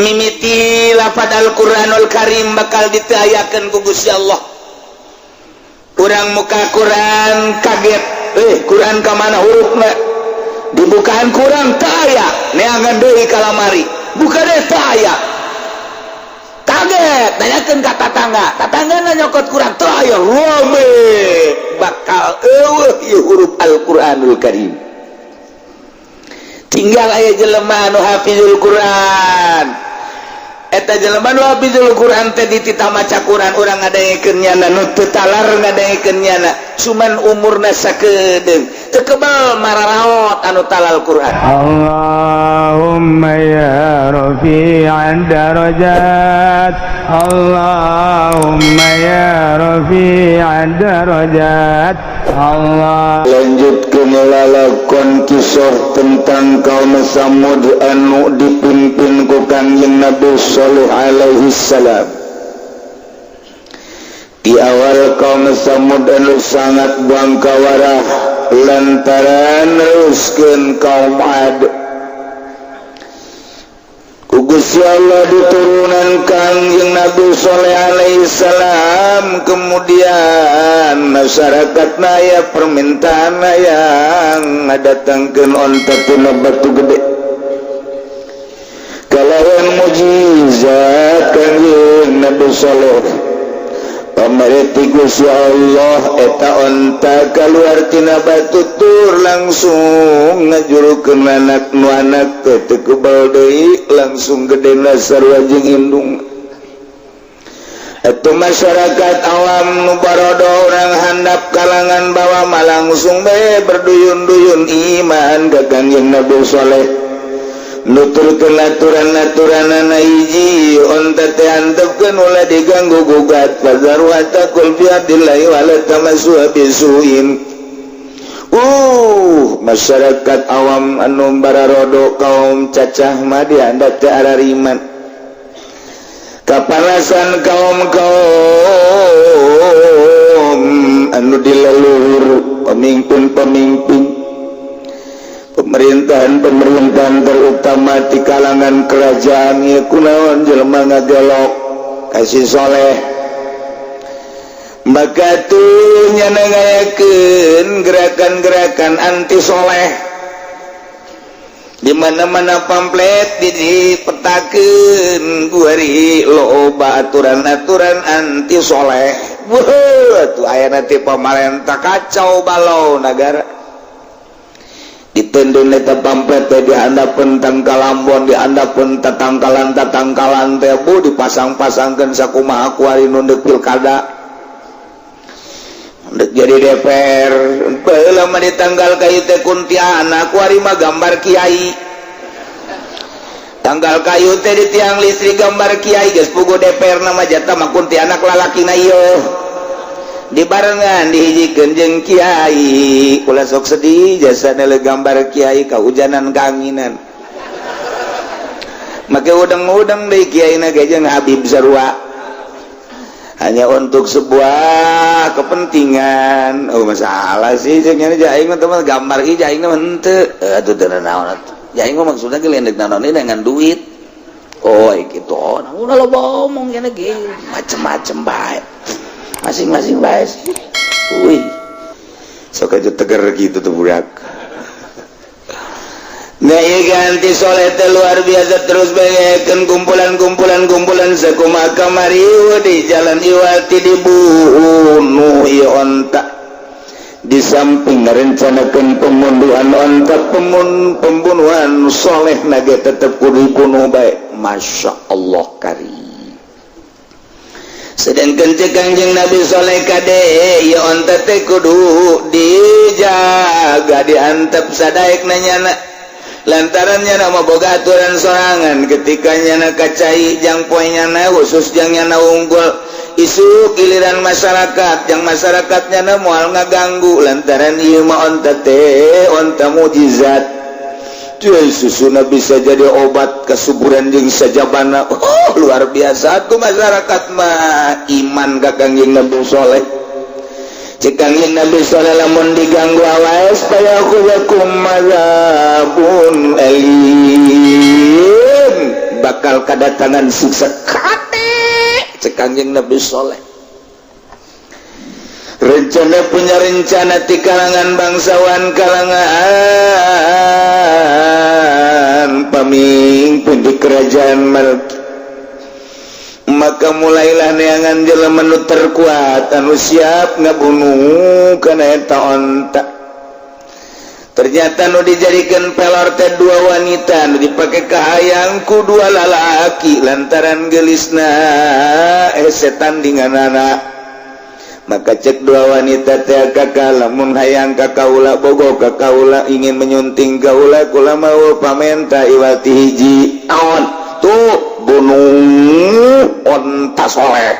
Mimiti lafad Al-Qur'anul Karim bakal diteayakeun ku Gusti Allah. Urang muka Quran kaget, eh, Quran ka mana hurufna? Dibukaan Quran teu aya, neangan deui ka lamari, buka deui, teu aya. Kaget, nanyakeun ka tatangga, tatangga nyokot Quran, teu aya. Rame, bakal euweuh ieu huruf Al-Qur'anul Karim. Tinggal aya jelema anu hafizul Quran. Eta jelema nu hafizul Quran teh dititah maca Quran, urang ngadengekeun nyana, nu teu talar ngadengekeun nyana, cuman umurna sakedeung, teu kebal mararaot anu talal Quran. اللهم يا رفيع الدرجات، اللهم يا رفيع الدرجات، الله Lanjutkan lalakon kisah tentang kaum Samud anu dipimpin ku Kangjeng Nabi Shalih alaihi salam. Di awal kaum Samud anu sangat bangkawarah lantaran neruskeun kaum Ad. Ku Gusti Allah diturunan Kangjeng Nabi Shalih alaihi salam, kemudian masyarakat naya permintaan yang ngadatangkeun onta tina batu gede kalawan mujizat Kangjeng Nabi Shalih. Pamareti Gusti Allah, eta onta keluar tina batu tur langsung ngajurukeun anak, nu anak teh teu kebal deui, langsung gedena sarua jeung indung. Itu masyarakat awam nu barodo, orang handap, kalangan bawah mah langsung bae berduyun-duyun iman ka Kangjeng Nabi Saleh. Nuturkeun aturan-aturanana, hiji, onta teh antepkeun, ulah diganggu gugat, fadzaruha ta'kul fi ardillahi wala tamassuha bisuin. Masyarakat awam anu bararodo, kaum cacah mah dihandap teh arariman, kapanasan. Kaum kaum anu di leluhur, pemimpin-pemimpin pemerintahan-pemerintahan, terutama di kalangan kerajaan ya, kunaon jelema ngagelok kasih soleh? Maka tuh nyana ngayakeun gerakan-gerakan anti soleh di mana-mana, pamflet dipetakeun kuari, loba aturan-aturan anti soleh. Wah, tuh aya nanti pemerintah kacau balau negara, ditendun eta pamflet teh di handapeun tangkalambon, di handapeun tatangkalan tatangkalan teh, bu, dipasang-pasangkeun sakumaha kuari. Nu deuk pilkada, dek jadi DPR, baheula mah di tanggal kayu teh kuntianak, kuari mah gambar kiai. Tanggal kayu teh di tiang listrik gambar kiai. Geus puguh DPR nama jatah mah kuntianak lalakina ieu dibarengan dihijikeun jeung kiai. Ulah sok sedih, jasa nele gambar kiai kahujanan kaanginan, make udang-udang deui kiai na ge jeung Habib sarua, hanya untuk sebuah kepentingan. Oh, masalah sih jeung nya aing mah teman gambar ieu, aing mah henteu atuh, teu naon atuh. Aing mah maksudna ge lain naon dengan duit. Oh, gitu. Oh, nah, udah lo ngomong gini ge macem-macem bae, masing-masing bae sih. Wih, sok aja tegar gitu tuh budak. Nah, iya, ganti soleh teh luar biasa, terus banyakan kumpulan-kumpulan kumpulan sakumaha kamari di jalan iwati dibunuh ieu onta. Di samping merencanakan pembunuhan onta, pembunuhan soleh nage tetep kudu dibunuh bae. Masya Allah karim. Sedangkan cek Kangjeng Nabi Soleh, kade ya, onta teh kudu dijaga, diantep sadaek nanyana, lantaran nyana mah boga aturan sorangan. Ketika nyana kacai jang poe nyana khusus, jang nyana unggul, isu giliran masyarakat yang masyarakatnya na moal ngaganggu, lantaran ieu mah onta teh onta mujizat. Cuy, susuna bisa jadi obat kesuburan jeung sajabana. Oh, luar biasa tuh masyarakat mah iman ka Kangjeng Nabi Soleh. Cek Kangjeng Nabi Soleh, lamun diganggu awas fayakhudzakum adzabun alim. Bakal kedatangan siksa. Kade cek Kangjeng Nabi Soleh, rencana punya rencana di kalangan bangsawan, kalangan pamimpin di kerajaan Malki. Maka mulailah neangan jelema nu terkuat anu siap ngabunuh kana eta onta. Ternyata nu dijadikan pelor teh dua wanita, nu dipake kahayang ku dua lalaki, lantaran gelisna setan anak. Maka cek dua wanita teh, "Kakak, lamun hayang ka kaula, bogo ka kaula, ingin menyunting kaula, kula mau pamenta iwal ti hiji." Naon tuh? Bunuh onta Soleh.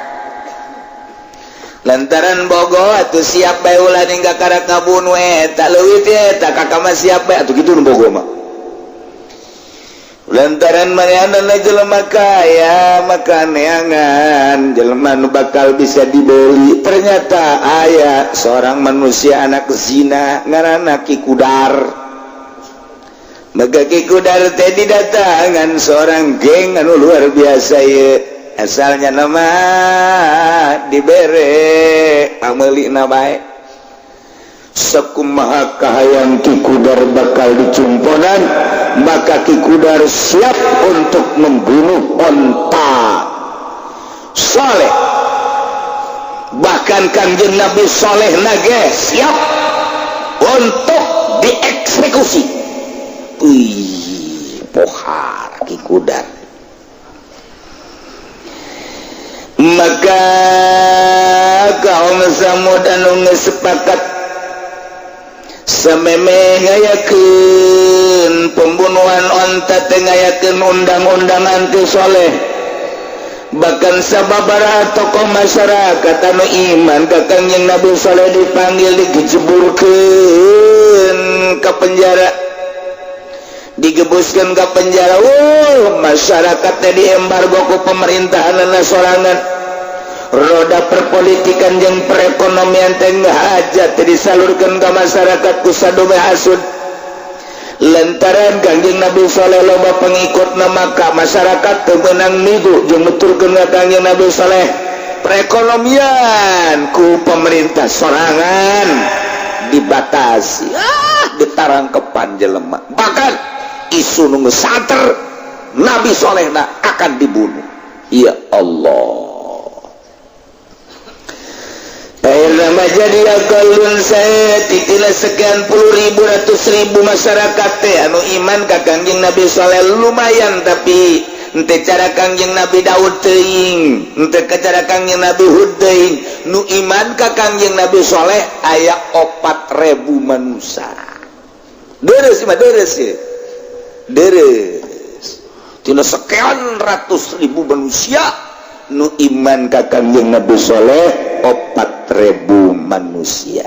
Lantaran bogo atuh siap bae, ulah ningga karak ngabunuh eta leuwih teh eta kakak mah siap bae atuh. Kitu nu bogo mah lantaran manehna jelema kaya, maka neangan jelema nu bakal bisa dibeli. Ternyata aya seorang manusia anak zina, ngaranna Ki Kudar. Maka Ki Kudar teh didatangan seorang geng anu luar biasa ye, asalnya nama dibere pameulina bae. Sakumaha kahayang Ki Kudar bakal dicumponan, maka Ki Kudar siap untuk membunuh onta Soleh. Bahkan Kanjeng Nabi Soleh nage siap untuk dieksekusi. Wih, pohara Ki Kudar. Maka kaum Samud anu geus sepakat samemeh ngayakeun pembunuhan onta teh, ngayakeun undang-undang anti Soleh. Bahkan sababaraha tokoh masyarakat anu iman ka Kangjeng Nabi Soleh dipanggil, digejeburkeun ke penjara, digebuskan ke penjara. Masyarakat teh diembargo ku pemerintahan sorangan. Roda perpolitikan jeung perekonomian teh hajat disalurkan ke masyarakat ku sadome hasud. Lantaran Kangjeng Nabi Soleh loba pengikut, maka masyarakat teu meunang nidu jeung nuturkeun ka Kangjeng Nabi Soleh. Perekonomian ku pemerintah sorangan dibatasi, ditarangkepan jelema. Bahkan isu nu sater, Nabi Solehna akan dibunuh. Ya Allah. Akhirnya jadi akalun saya titina sekian puluh ribu, ratus ribu masyarakat teh anu iman ka Kangjeng Nabi Soleh lumayan, tapi ente cara Kangjeng Nabi Daud teuing, ente ke cara Kangjeng Nabi Hud teuing. Nu iman ka Kangjeng Nabi Soleh aya 4000 manusia. Deres mah, deres ya, deres. Tina sekian ratus ribu manusia, nu iman ka Kangjeng Nabi Soleh 4000 manusia.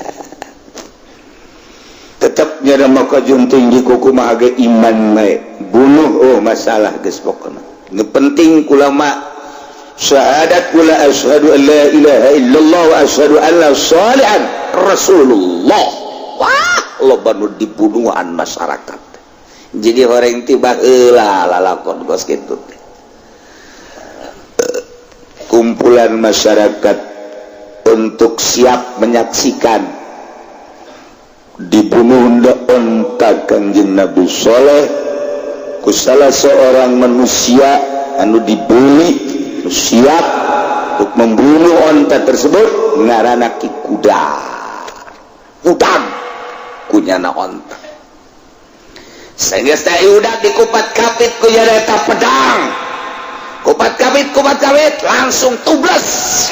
Tetap nyada maka tinggi kuku mah iman bae bunuh. Oh, masalah geus pokona. Nu penting kula mah syahadat kula, asyhadu an la ilaha illallah wa asyhadu anna salihan rasulullah. Wah, loba nu dibunuhan masyarakat. Jadi orang tiba heula lalakon kos kitu teh. Kumpulan masyarakat untuk siap menyaksikan dibunuh onta Kangjeng Nabi Soleh ku salah seorang manusia anu dibeli, siap untuk membunuh onta tersebut, ngaranna Ki Kudar. Udang kunyana onta. Sehingga udah dikupat kapit ku eta pedang, kupat kapit, kupat kapit, langsung tubles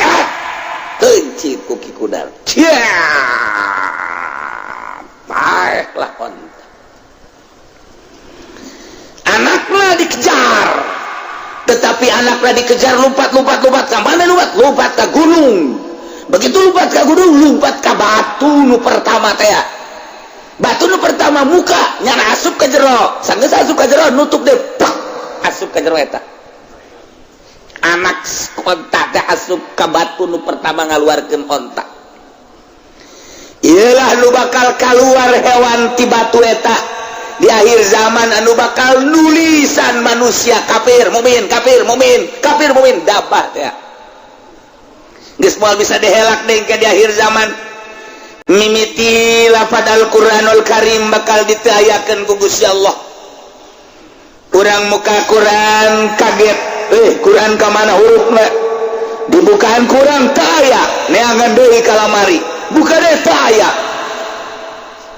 kunci ku Ki Kudar. Paeh lah onta. Anaknya dikejar, tetapi anaknya dikejar, lompat, lompat, lompat ke mana? Lompat, lompat ke gunung. Begitu lompat ke gunung, lompat ke batu nu pertama teh. Batu nu pertama muka nyana, asup ke jero. Sanggeus asup ke jero, nutup deh, plak, asup ke jero. Eta anak onta teh asup ke batu nu pertama, ngaluarkeun onta. Iyalah, nu bakal keluar hewan ti batu eta. Di akhir zaman anu bakal nulisan manusia kafir mukmin, kafir mukmin, kafir mukmin, dapat ya. Geus moal bisa dihelak deui ke di akhir zaman. Mimiti lafad Al-Qur'anul Karim bakal diteayakeun ku Gusti Allah. Urang muka Quran kaget, Quran ka mana hurufna? Dibukaan Quran teu aya, neangan deui ka lamari. Buka deui teu aya.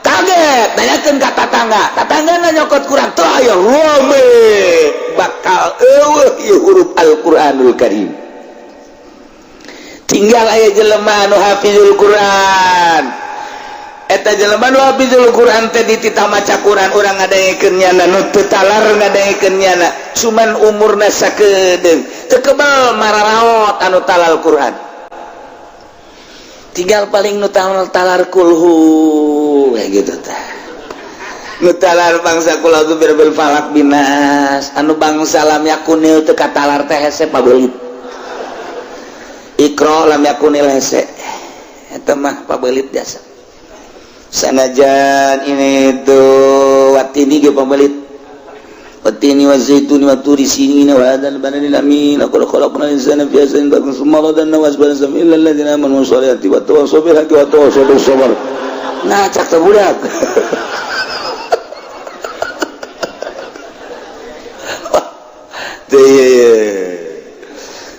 Kaget, nanyakeun ka tatangga. Tatangga nyokot Quran teu aya, rame bakal eueuh ieu huruf Al-Qur'anul Karim. Tinggal aya jelema anu hafizul Quran. Eta jelema nu hafizul Quran teh dititah maca Quran, urang ngadengekeun nyana, nu teu talar ngadengekeun nyana, cuman umurna sakedeung teu kebal mararaot anu talal Quran. Tinggal paling nu talar kulhu kayak gitu tah. Nu talar bangsa qul a'udzu birabbil falaq binas, anu bangsa lam yakunil teu katalar teh hese pabelit. Iqra lam yakunil hese eta mah pabelit jasa. Sanajan ini tuh watini ge pabelit. Watini wa zaituni wa turi sinina wa hadzal baladil amin laqad khalaqnal insana fi ahsani taqwim tsumma radadnahu asfala safilin illa alladziina amanu wa sholihati wa tawassaw bil haqqi wa tawassaw bis sabr. Nah cak teh budak.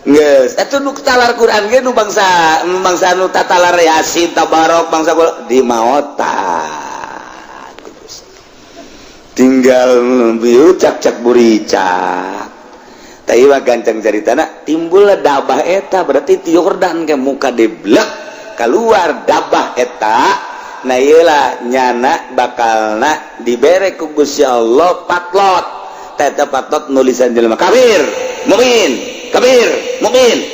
Geus eta nu talar Quran ge nu bangsa bangsa nu tatalar Yasin Tabarok bangsa di maotan. Tinggal bieu cak-cak buricak. Tah mah gancang caritana timbul dabah eta berarti ti Yordan ke muka deblek keluar dabah eta. Nah ieu nyana bakalna dibere ku Gusti Allah patlot. Teta patlot nulisan jelema kafir, mukmin, kafir, mukmin.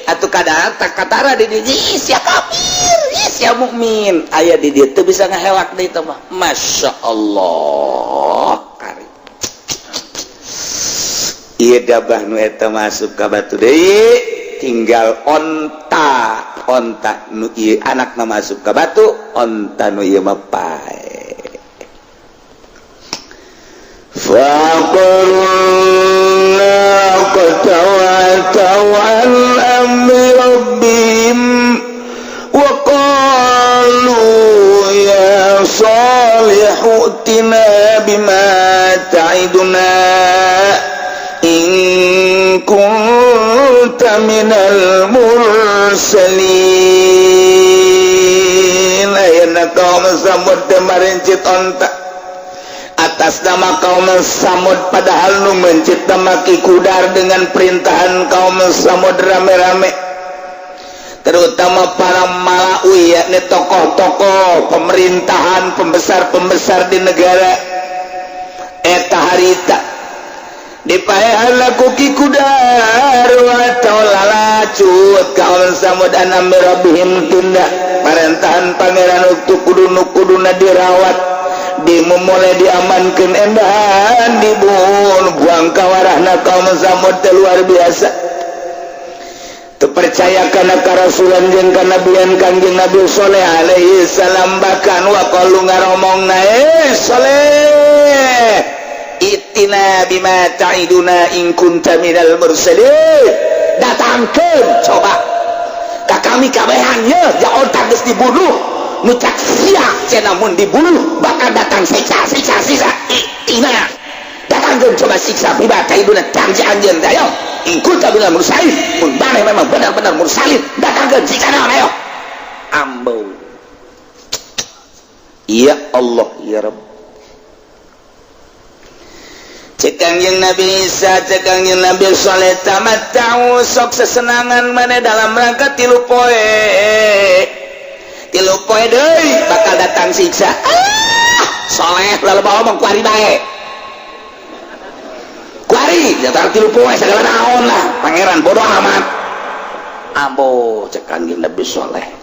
Atuh kadang tak katara di dieu sia kafir, sia mukmin. Aya di dieu teu bisa ngahelak deui teh mah. Masya Allah. Kari. Ieu dabah nu eta masuk ka batu deui, tinggal onta, onta nu ieu anakna masuk ka batu, onta nu ieu mah pae. فعقروا الناقة وعتوا عن أمر ربهم وقالوا يا صالح ائتنا بما تعدنا إن كنت من المرسلين. Ayeuna kaum Samud teh marencit onta atas nama kaum Samud, padahal nu mencit maki kudar dengan perintahan kaum Samud rame-rame, terutama para malaui yakni tokoh-tokoh pemerintahan, pembesar-pembesar di negara eta harita dipaehan ku Ki Kudar atau lalacut kaum Samud an amri rabbihim, tunda parentahan pangeran waktu kudu nu kuduna dirawat, dimulai diamankan endahan dibunuh buang kawarahna kaum Samud teh luar biasa. Terpercaya karena karasulan jeung kanabian Kangjeng Nabi Soleh alaihi salam, bahkan wa qalu ngaromongna Soleh itina bima ta'iduna in kunta minal mursalin, datangkeun coba ka kami kabehan ye ja onta geus dibunuh nu cak sia cenah mun dibunuh bakal datang siksa siksa siksa, itina datangkeun coba siksa bima ta'iduna janji anjeun ayo in kunta minal mursalin, mun maneh memang benar-benar mursalin datangkeun siksa naon ayo ambo. Ya Allah ya Rabb. Cek Kangjeng Nabi Isa, cek Kangjeng Nabi Saleh, tamatta'u sok sesenangan mana dalam rangka 3 poe. 3 poe deui bakal datang siksa. Soleh lalu bawa omong kuari bae. Kuari datang 3 poe segala naon lah, pangeran bodoh amat. Ambo cek Kangjeng Nabi Saleh.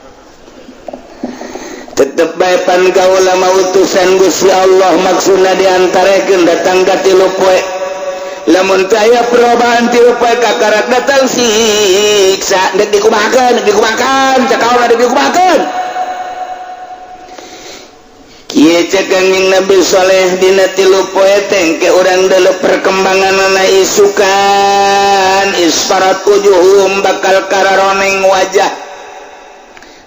Tetep bae pan kaula utusan Gusti Allah maksudna diantarekeun datang ka 3 poe. Lamun teu aya perubahan 3 poe kakarak datang siksa, deuk dikumahakeun, deuk dikumahakeun, cek kaula deuk dikumahakeun. Ieu cek Kangjeng Nabi Soleh, dina 3 poe teh ke urang deuleu perkembangan isukan isfarat wujuhum, bakal kararoneng wajah.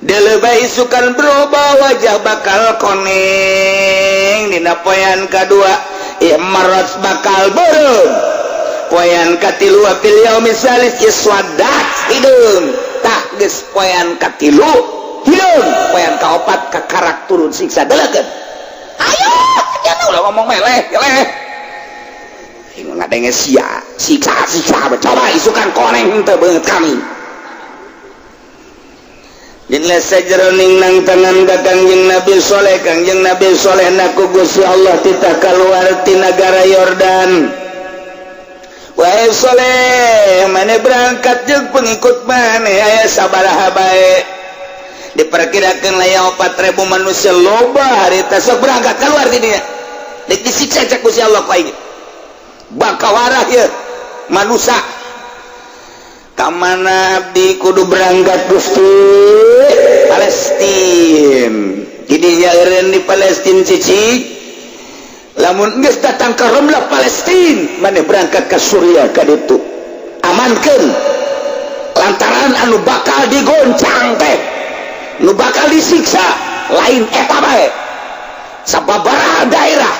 Deuleu bae, isukan berubah wajah, bakal koneng. Dina poean kadua ihmarrat, bakal beureum. Poean katilu fil yaumi salis iswaddat, hideung. Tah, geus poean katilu hideung, poean kaopat kakarak turun siksa. Deuleukeun, ayo jangan ulah ngomong meleh meleh ngadenge sia. Siksa, siksa, coba isukan koneng teu beungeut kami. Dina sajeroning nang tangan ka Kangjeng Nabi Soleh, Kangjeng Nabi Soleh naku Gusti Allah titah keluar ti negara Yordan. Wahai Soleh, maneh berangkat jeung pengikut maneh aya sabaraha bae, diperkirakan aya 4000 manusia, loba harita. Sok berangkat keluar di dinya, dek disiksa cek Gusti Allah ku aing, bakal warah ya manusia. Kamana abdi kudu berangkat, Gusti? Palestin. Didinya eureun di Palestin, cicik. Lamun geus datang ke Ramlah Palestin, maneh berangkat ke Suriah ka ditu, amankeun, lantaran anu bakal digoncang teh, nu bakal disiksa lain eta bae, sababaraha daerah.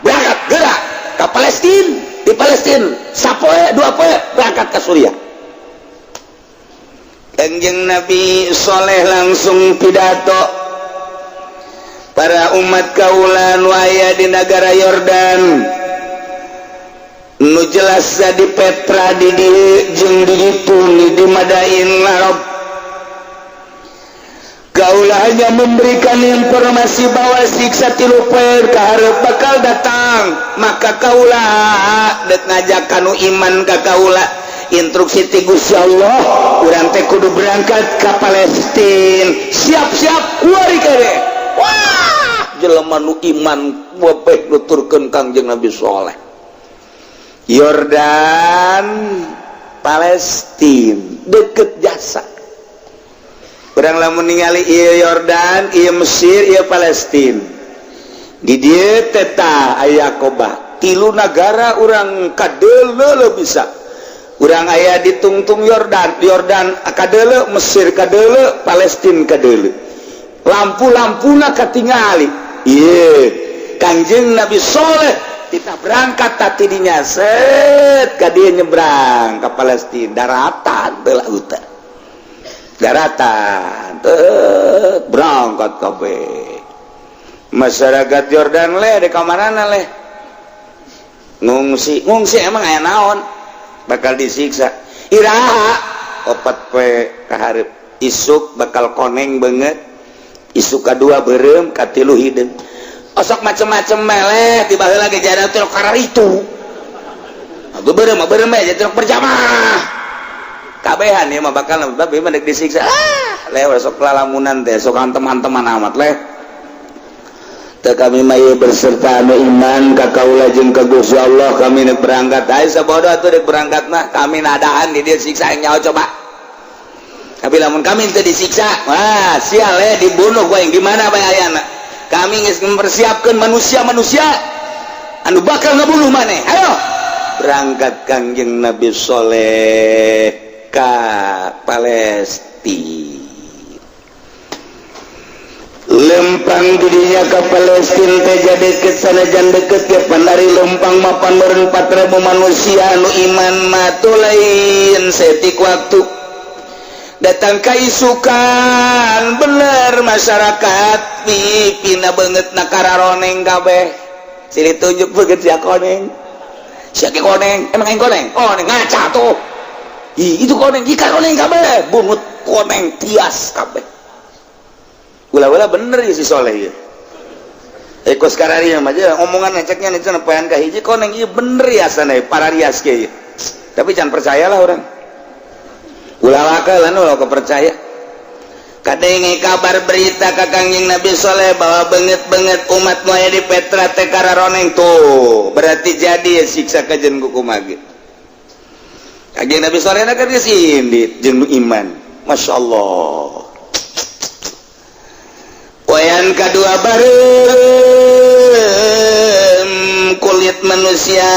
Berangkat gerak ke Palestin. Di Palestin sapoe 2 poe berangkat ke Suriah. Kangjeng Nabi Soleh langsung pidato, para umat kaula nu aya di negara Yordan, nu jelas di Petra di dieu jeung di ditu di Madain Arab, kaula hanya memberikan informasi bahwa siksa 3 poe kaharep bakal datang. Maka kaula dek ngajak kanu iman ka kaula, instruksi ti Gusti Allah, urang teh kudu berangkat ke Palestina, siap-siap kuari kere. Wah, jelema nu iman webeh nuturkeun Kangjeng Nabi Soleh. Yordan Palestina deket jasa. Urang lamun ningali ieu Yordan, ieu Mesir, ieu Palestina, di dieu teh tah aya Koba, tilu nagara urang kadeuleu bisa. Urang aya di tungtung Yordan, Yordan kadeuleu, Mesir kadeuleu, Palestina kadeuleu, lampu-lampuna katingali. Ieu Kangjeng Nabi Soleh kita berangkat tadi dinya, set ka dieu nyebrang ke Palestina, daratan teu lautan, daratan teu berangkat kabeh. Masyarakat Yordan leh di kamarana leh ngungsi, ngungsi emang aya naon, bakal disiksa. Iraha? 4 poe kaharep, isuk bakal koneng banget, isuk kedua beureum, katilu hideung. Osok macem-macem meleh tiba heula ge jadi truk itu. Aku beureum mah beureum bae, jadi truk berjamaah kabehan ieu mah bakal babi mah dek disiksa. Ah leh, sok lalamunan teh sok antem-anteman amat leh. Teu, kami mah ieu berserta anu iman ka kaula jeung ka Gusti Allah, kami nek berangkat. Ai sabodo atuh dek berangkat mah, kami nadaan di dieu siksa yang nyawa coba. Tapi lamun kami teu disiksa, wah sial eh, dibunuh gua yang di mana bae ayana. Kami geus mempersiapkan manusia-manusia anu bakal ngebunuh maneh. Ayo berangkat. Kangjeng Nabi Soleh ka Palestina, lempang dirinya ke Palestina teh jadi deket. Sanajan deket ya pan dari lempang mapan meureun 4000 manusia anu iman mah lain setik waktu. Datang ka isukan, bener masyarakat pipina banget na kararoneng kabeh, silih tunjuk beget, sia koneng, sia ge koneng, emang aing koneng, koneng ngaca tuh. Ih, itu koneng, ikan koneng kabeh, bungut koneng tias kabeh. Gula-gula bener ya si Soleh ya. Eko sekarang ini aja omongan ngeceknya nih cenah poean kahiji koneng, iya bener ya sana para rias ke. Tapi jangan percayalah orang. Ulah wakalan ulah kepercaya. Kadenge kabar berita ka Kangjeng Nabi Soleh bahwa banget-banget umat nu aya di Petra teh kararoneng tuh. Berarti jadi ya siksa kajen ku kumaha. Kangjeng Nabi Soleh kan geus indit jeung nu iman. Masya Allah. Poean kedua. Kadua, bareureum kulit manusia,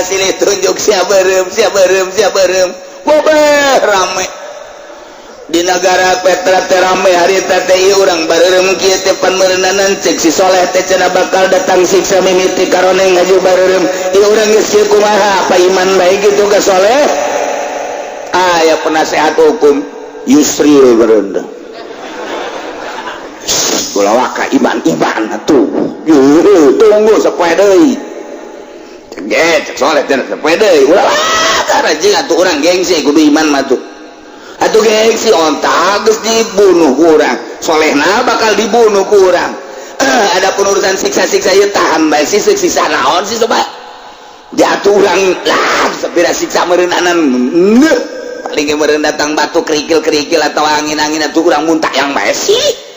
silih tunjuk, sia beureum, sia beureum, sia beureum. Bobeh rame di negara Petra teh, rame harita teh. Ieu urang bareureum kieu teh pan meureunanan cek si Soleh teh cenah bakal datang siksa mimiti karoneng ngaju bareureum. Ieu urang geus kieu kumaha? Apa iman bae gitu ka Soleh? Aya penasehat hukum Yusril berenda. Ulah waka, iman, iman atuh. Tunggu sapoe deui. Cek cek Soleh teh sapoe deui. Ulah waka rajin atuh, urang gengsi, kudu iman mah tuh. Atuh gengsi, onta geus dibunuh ku urang. Solehna bakal dibunuh ku urang. Ada urusan siksa-siksa ieu tahan bae sih, siksa naon sih coba? Jatuh urang lah sapira siksa meureunanan. Paling ge meureun datang batu kerikil-kerikil atau angin-angin, atuh urang muntah yang bae sih.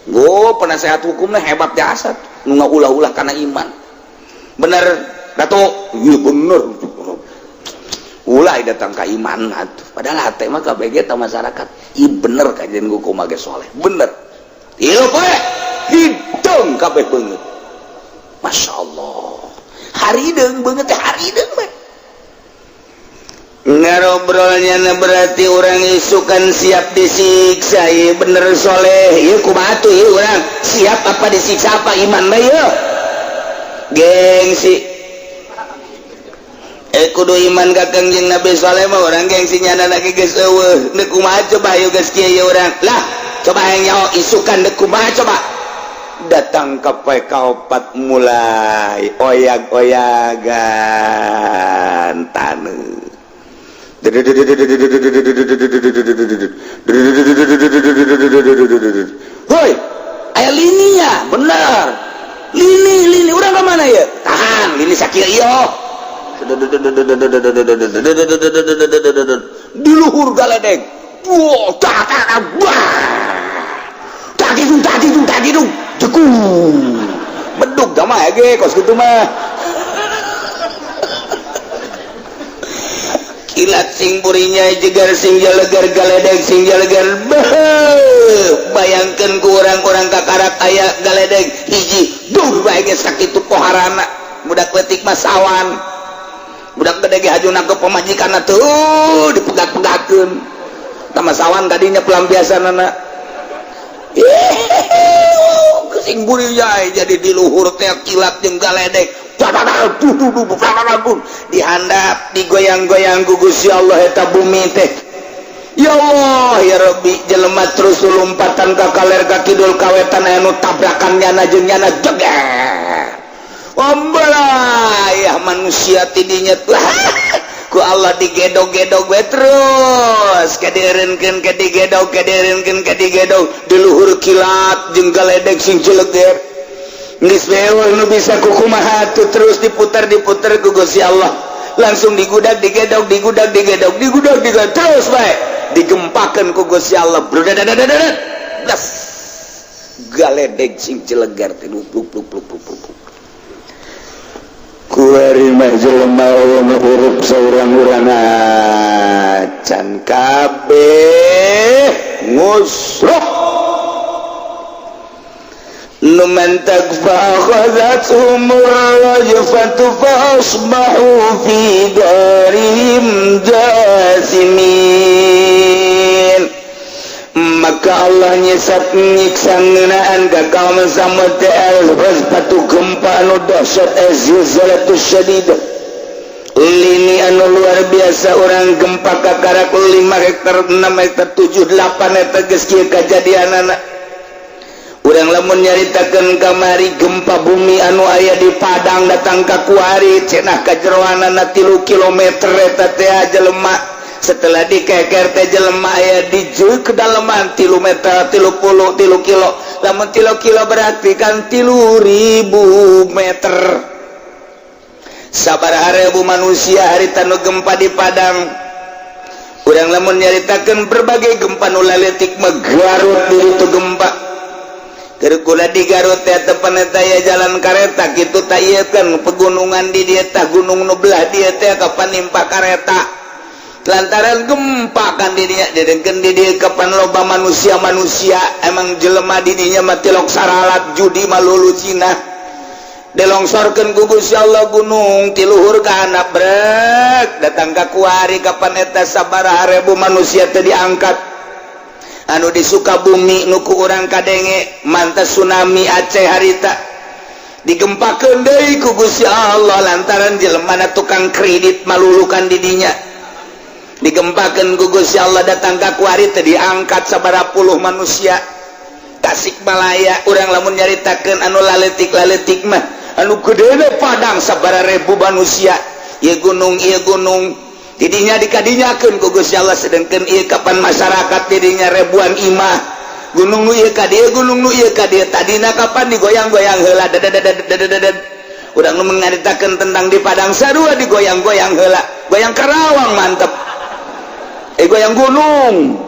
Go penasehat hukumnya hebat jasa nu ulah-ulah karena iman. Bener Datuk? Iya, bener. Ulah datang ke iman atuh. Padahal hate mah KBG teh masyarakat. Iya bener, kajian hukum ge soleh. Bener. Iya poe hidung kabeh beungeut. Masya Allah. Harideung beungeut teh, harideung bae. Ngarobrolnya na berarti orang isukan siap disiksa. Iya bener soleh. Iya kumaha tuh, iya orang siap apa disiksa, apa iman bae ieu? Gengsi. Kudu iman ka Kangjeng Nabi Saleh mah orang gengsi, nyana lagi geus eueuh. Deuk kumaha coba ieu geus kieu ieu urang? Lah, coba hayang nyaho isukan deuk kumaha coba? Datang ke poe kaopat mulai oyag-oyagan taneuh. Hoi, aya lininya, bener. Lini, lini, urang ke mana ya? Tahan, lini sakieu ieu. Di luhur galedeg. Wah, tak tak wah. Tak gitu, tak gitu, tak gitu. Jekung. Beduk mah ge kos kitu mah. Kilat sing burinya jegar sing jalegar, galedeg sing jalegar. Bayangkan ku orang-orang kakarak aya galedeg hiji duh bae ge sakitu poharana. Budak leutik mah sawan, budak gede ge haju nangkep pamajikanna tuh dipegat-pegatkeun tama sawan tadinya pelampiasanana. Sing burinya jadi di luhur teh kilat jeung galedeg dihandap, digoyang-goyang ku Gusti Allah eta bumi teh. Ya Allah ya Rabbi, jelema terus lompatan ka kaler, ka kidul, ka wetan, aya nu tabrakan nyana jeung nyana, jeger ya manusia tidinya ku Allah digedog-gedog we terus kadieureunkeun, kadigedog, kadieureunkeun, kadigedog di luhur kilat jeung galedeg sing jeleger. Geus nu bisa kukumaha tuh, terus diputar, diputar ku Gusti Allah, langsung digudag, digedog, digudag, digedog, digudag, digedog terus bae digempakeun ku Gusti Allah. Blas galedeg sing jelegar teh pluk pluk pluk pluk pluk. Kuari mah jelema huruf saurang-urang acan kabeh ngusruh numantak فأخذتهم الرجفة فأصبحوا في دارهم جاثمين. Maka Allah nyesap nyiksa ngeunaan ka kaum Samud teh batu gempa anu dahsyat, zilzalatus syadidah, lini anu luar biasa. Orang gempa kakarak 5 hektar, 6 hektar, 7, 8 hektar geus kieu kajadianana. Urang lamun nyaritakeun kamari gempa bumi anu aya di Padang datang ka kuari cenah kajeroanana 3 kilometer eta teh jelema. Setelah dikeker teh jelema aya di kedalaman 3 meter, 33 kilo. Lamun 3 kilo berarti kan 3000 meter. Sabaraha ribu manusia harita nu gempa di Padang. Urang lamun nyaritakeun berbagai gempa nu laletik mah, Garut di itu gempa. Keur di Garut teh tepan eta ya jalan kareta kitu ta ieu kan pegunungan di dieu tah, gunung nu belah dieu teh kapan nimpa kareta. Lantaran gempa kan didinya, didengkeun di dieu kapan loba manusia-manusia. Emang jelema didinya mah tilok saralat, judi malulu Cina. Dilongsorkeun ku Gusti Allah gunung ti luhur ka handap, brek datang ka kuari. Kapan eta sabaraha ribu manusia teh diangkat. Anu di Sukabumi nu ku urang kadenge mantas tsunami Aceh harita, digempakeun deui ku Gusti Allah lantaran jelemana tukang kredit malulukan didinya. Digempakeun ku Gusti Allah, datang ka kuari teh diangkat sabaraha puluh manusia. Tasikmalaya, urang lamun nyaritakeun anu laletik-laletik mah, anu gedena Padang sabaraha ribu manusia. Ieu gunung, ieu gunung didinya dikadinyakeun ku Gusti Allah, sedengkeun ieu kapan masyarakat didinya ribuan imah. Gunung nu ieu ka dieu, gunung nu ieu ka dieu, tadina kapan digoyang-goyang heula, dadadadadadadad. Urang nu ngaritakeun tentang di Padang sarua, digoyang-goyang heula, goyang Karawang mantep, eh, goyang gunung.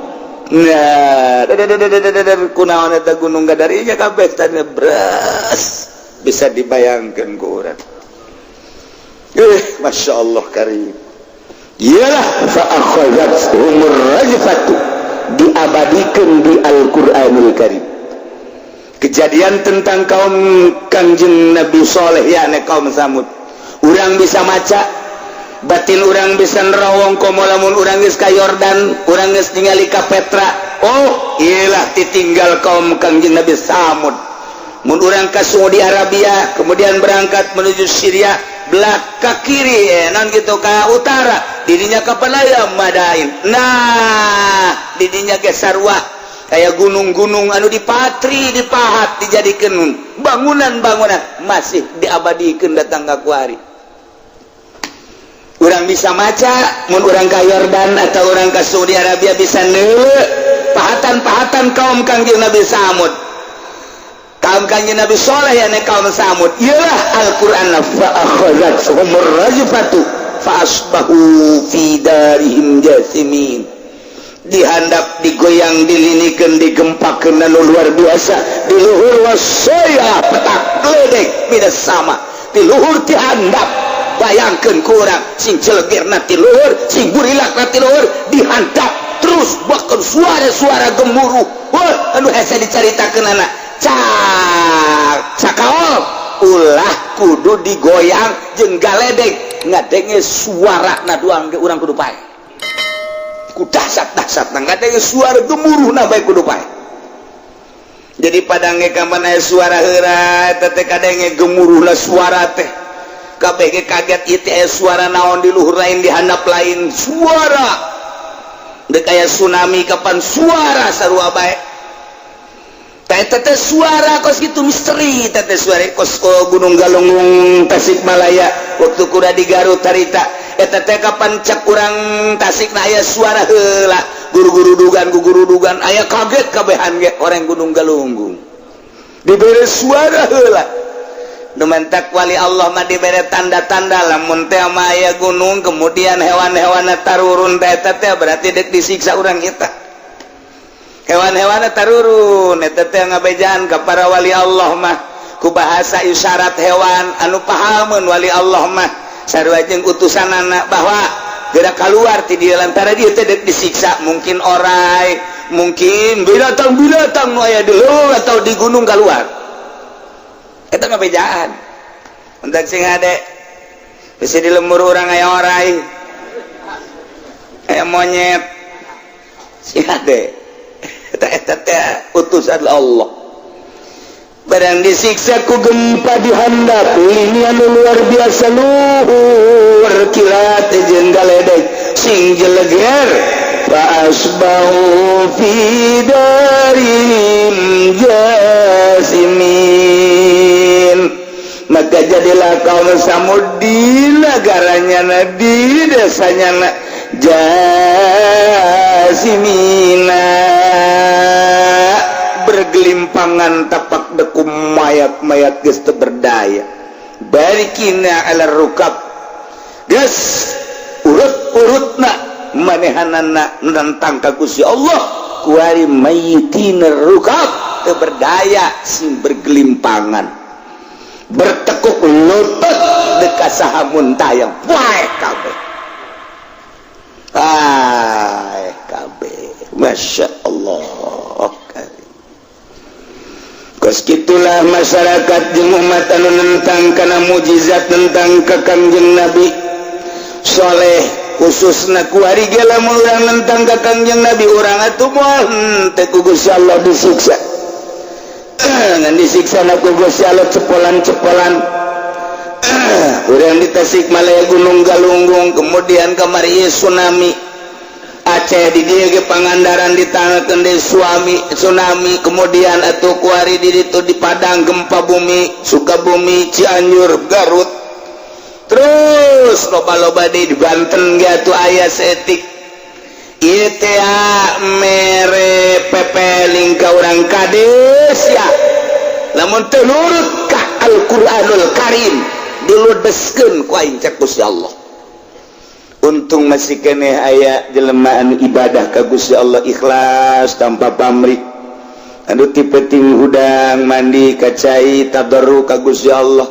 Nah, dadadadadadad, kunaon eta gunung gadarinya kabeh tadi beres, bisa dibayangkan ku urang. Eh, masya Allah karim. Iyalah, fa akhadhathumur rajfatu, diabadikan di Al-Qur'anul Karim kejadian tentang kaum Kangjeng Nabi Soleh, yakni kaum Samud. Urang bisa maca, batin urang bisa nerawong, komo lamun urang geus ka Yordan, urang geus ningali ka Petra. Oh, iyalah ditinggal kaum Kangjeng Nabi Samud. Mun urang ka Saudi Arabia, kemudian berangkat menuju Syria, belah ke kiri, eh, non gitu, ke utara didinya kapan aya Madain. Nah, didinya ge sarua kayak gunung-gunung anu dipatri, dipahat, dijadikan bangunan-bangunan, masih diabadikan datang ke kuari. Urang bisa maca mun urang ka Yordan atau urang ke Saudi Arabia, bisa neuleu pahatan-pahatan kaum Kangjeng Nabi Samud, kaum Kangjeng Nabi Soleh, ya, kaum Samud. Iyalah Al-Qur'an, fa akhadhathumur rajfatu fa asbahu fi darihim jasimin. Dihandap digoyang, dilinikan, digempakeun anu luar biasa di luhur, wasaya petak geledek minas sama di luhur, dihandap. Bayangkan kurang sing celegerna ti luhur, sing burilakna ti luhur, dihandap terus, bahkan suara-suara gemuruh. Wah, anu hese dicaritakeun anak cak cakaol ulah kudu digoyang jeung galedek, ngadenge suara na doang ge urang kudu pae ku dahsyat-dahsyat. Na ngadenge suara gemuruh na bae kudu pae. Jadi Padang ge kapan aya suara heura eta teh kadenge gemuruh lah suara teh, kabeh ge kaget, ieu teh aya suara naon di luhur lain, di handap lain suara dek aya tsunami, kapan suara sarua bae. Teh teh suara kos gitu misteri, teh suara kos Gunung Galunggung Tasikmalaya. Waktu kuda di Garut harita, eta teh kapan cek urang Tasik na aya suara heula, guru-guru dugan, guru dugan aya kaget kabehan ge orang Gunung Galunggung diberi suara heula. Nu mentak wali Allah mah diberi tanda-tanda, lamun teh mah aya gunung kemudian hewan-hewan tarurun teh, eta teh berarti dek disiksa urang kita. Hewan-hewan tarurun eta teh ngabejaan ka para wali Allah mah ku bahasa isyarat hewan anu pahameun wali Allah mah, sarua jeung utusanana, bahwa gerak keluar ti dieu lantaran dia teh dek disiksa. Mungkin orai, mungkin binatang-binatang nu aya di leuweung atau di gunung keluar, eta ngabejaan. Entak sing ade bisa di lembur urang aya orai, aya monyet, sing ade eta. Eta teh utusan Allah. Barang disiksa ku gempa di handap ini anu luar biasa luhur, kilat jeung galedek sing jeleger, fa asbahu fi darihim jasimin. Maka jadilah kaum Samud di negaranya na, di desanya na, jasimina, bergelimpangan tapak dekum mayat-mayat, geus teu berdaya, barikina ala rukab, geus urut-urutna manehanana nentang ka Gusti Allah kuari, mayitina rukab, teu berdaya, sing bergelimpangan, bertekuk lutut dekat saha muntayang wae kabeh. Ah. Masya Allah. Kos kitulah masyarakat jeung umat anu nentang kana mujizat, tentang ka Kangjeng Nabi Soleh, khususna kuari ge. Lamun urang nentang ka Kangjeng Nabi, urang atuh moal henteu ku Gusti Allah disiksa, ngan disiksa na ku Gusti Allah cepolan-cepolan. Urang di Tasikmalaya Gunung Galunggung, kemudian kamari tsunami Aceh, di dieu ge Pangandaran ditangkeun deui suami tsunami, kemudian atuh kuari di ditu di Padang gempa bumi, Sukabumi, Cianjur, Garut, terus loba-loba di Banten ge atuh aya saeutik. Ieu teh mere pepeling ka urang kades ya, lamun teu nurut ka Al-Qur'anul Karim diludeskeun ku aing, cek Gusti Allah. Untung masih keneh aya jelema anu ibadah ka Gusti Allah ikhlas tanpa pamrih, anu ti peuting hudang mandi ka cai tadarru ka Gusti Allah.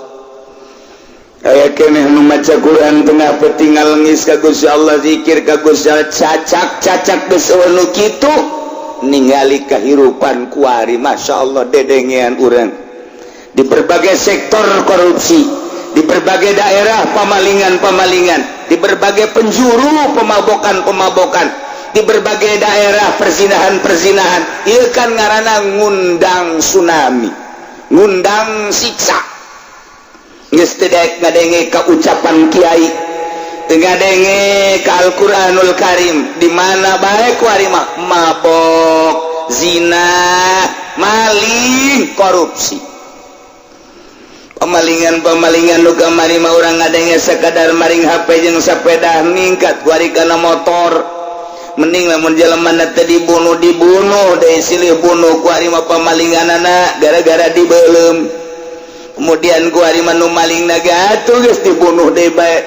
Aya keneh nu maca Quran tengah peuting, ngalengis ka Gusti Allah, zikir ka Gusti Allah, cacak cacak geus nu kitu. Ningali kahirupan kuari, Masya Allah, dedengean urang di berbagai sektor korupsi, di berbagai daerah pemalingan-pemalingan, di berbagai penjuru pemabokan-pemabokan, di berbagai daerah perzinahan-perzinahan. Ieu kan ngaranna ngundang tsunami, ngundang siksa. Geus teu daek ngadenge ka ucapan kiai, teu ngadenge ka Al-Qur'anul Karim. Di mana bae kuari mah mabok, zina, maling, korupsi, pemalingan pemalingan. Nu kamari mah urang ngadenge sekadar maring HP jeung sepeda, ningkat kuari kana motor. Mending lamun jelema teh dibunuh, dibunuh deui, silih bunuh. Kuari mah pemalinganana gara-gara dibeuleum. Kemudian kuari mah nu maling naga atuh geus dibunuh deui bae.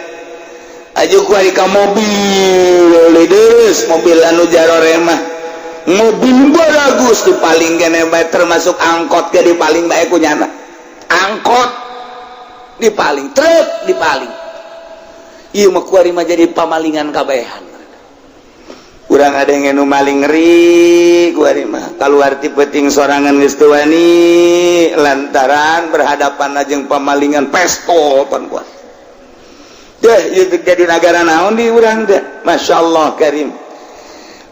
Aju kuari ka mobil deus, mobil anu jarore mah mobil bagus dipaling kene bae, termasuk angkot ge dipaling bae ku nyana. Angkot dipaling, truk dipaling. Ieu mah kuari mah jadi pamalingan kabehan. Urang ada yang nu maling, ngeri kuari mah. Keluar ti peuting sorangan geus teu wani lantaran berhadapan jeung pamalingan pestol pan kuat deh. Ieu jadi negara naon di urang teh? Masya Allah Karim.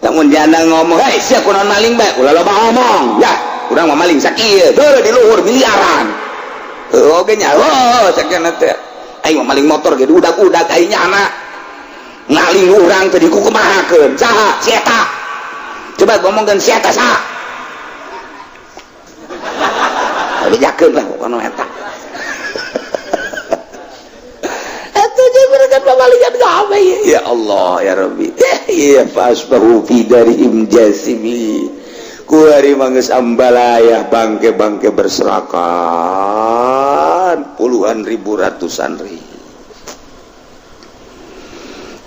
Lamun janda ngomong, "Hei sia, kunaon maling bae?" "Ulah loba ngomong ya, urang mah maling sakieu heuh di luhur miliaran." Heuh oge nya, oh cek teh, aing mah maling motor ge udag-udag, aing nyana ngaling urang teh dikukumahakeun. Saha si eta? Coba ngomongkeun si eta saha? Bejakeun lah pokona eta. Eta jeung mereka pamalingan kabeh. Ya Allah ya Rabbi. Ya fasbahu fi darihim jasimin. Kuari mah geus ambalayah, bangke-bangke berserakan puluhan ribu, ratusan ribu.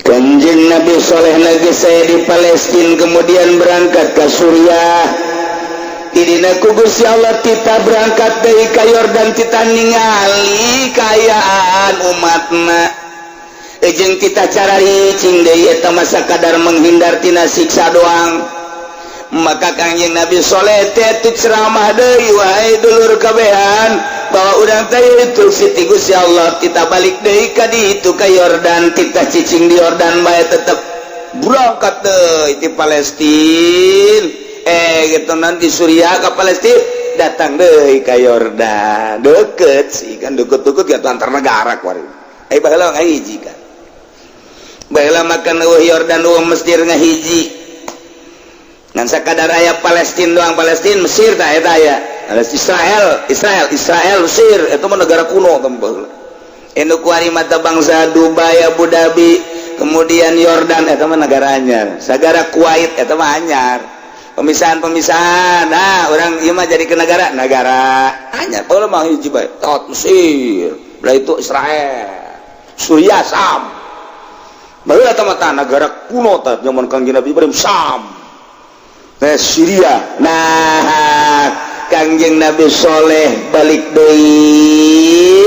Kanjeng Nabi Soleh lagi saya di Palestina, kemudian berangkat ke Suriah. Didina ku Gusti Allah kita berangkat dari ka Yordan, kita ningali kaayaan umatna jeung kita cara cing deui. Eta masa kadar menghindar tina siksa doang. Maka Kangjeng Nabi Soleh teh ceramah deui, "Wahai dulur kabehan, bahwa urang teh itu siti Gusti Allah, kita balik deui ka ditu ka Yordan, kita cicing di Yordan bae." Tetep berangkat deui di Palestina, gitu, nanti Suriah ke Palestina, datang deui ka Yordan. Deket sih kan, deket-deket gitu antar negara kuari. Baheula ngahiji kan, baheula makan eueuh Yordan, eueuh Mesir, ngahiji, ngan sakadar aya Palestina doang. Palestina, Mesir tah eta aya Israel, Israel, Israel, Mesir. Itu mah negara kuno teh. Anu kuari mata bangsa Dubai, Abu Dhabi, kemudian Yordan, eta mah negara anyar. Sagara Kuwait eta mah anyar, pemisahan-pemisahan. Nah, orang ieu mah jadi ke negara negara anyar. Baheula mah hiji bae tot, Mesir belah itu, Israel, Suriah, Sam. Baheula eta mah negara kuno tah, zaman Kangjeng Nabi Ibrahim, Sam. Nah, Syria. Nah, Kangjeng Nabi Soleh balik deui.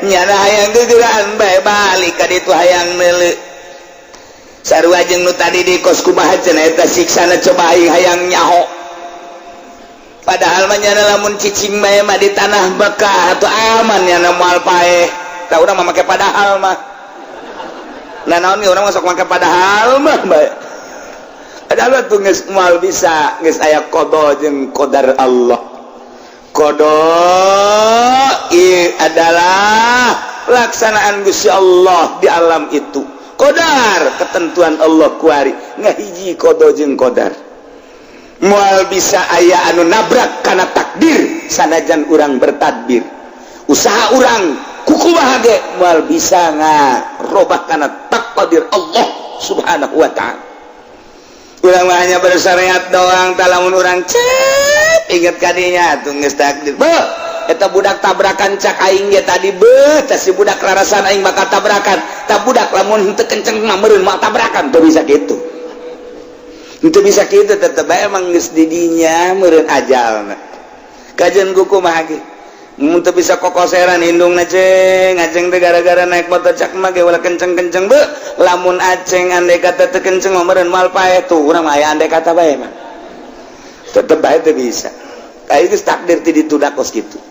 Nyana hayang gegeraan bae balik ka ditu hayang meuleuh. Sarua jeung nu tadi di kos kumaha cenah eta siksana, coba aing hayang nyaho. Padahal mah nyana lamun cicing bae mah di tanah Mekah atau aman, nyana moal paeh. Tah, urang mah make padahal mah. Nah, naon urang masuk make padahal mah bae. Padahal tuh geus moal bisa, geus aya qada jeung qadar Allah. Qada adalah pelaksanaan Gusti Allah di alam itu. Qadar ketentuan Allah kuari. Ngahiji qada jeung qadar. Moal bisa aya anu nabrak karena takdir, sanajan urang bertadbir. Usaha urang kukumaha ge moal bisa ngarobah karena takdir Allah Subhanahu wa Ta'ala. Urang mah hanya bersyariat doang. Tah, lamun urang cep inget kadinya tuh geus takdir. Beuh, eta budak tabrakan, cak aing ge tadi, beuh, tah si budak rarasan aing bakal tabrakan. Tah budak lamun henteu kenceng mah meureun moal tabrakan. Teu bisa kitu. Henteu bisa kitu, tetep bae emang geus di dinya meureun ajalna. Kajian kumaha ge mun teu bisa kokoseran indungna ceng aceng teh gara-gara naik motor, cak mah ge ulah kenceng-kenceng. Beuh, lamun aceng andai kata teu kenceng mah meureun moal paeh. Tuh urang mah aya andai kata bae mah tetep bae teu bisa. Kayak geus takdir ti ditunda kos kitu.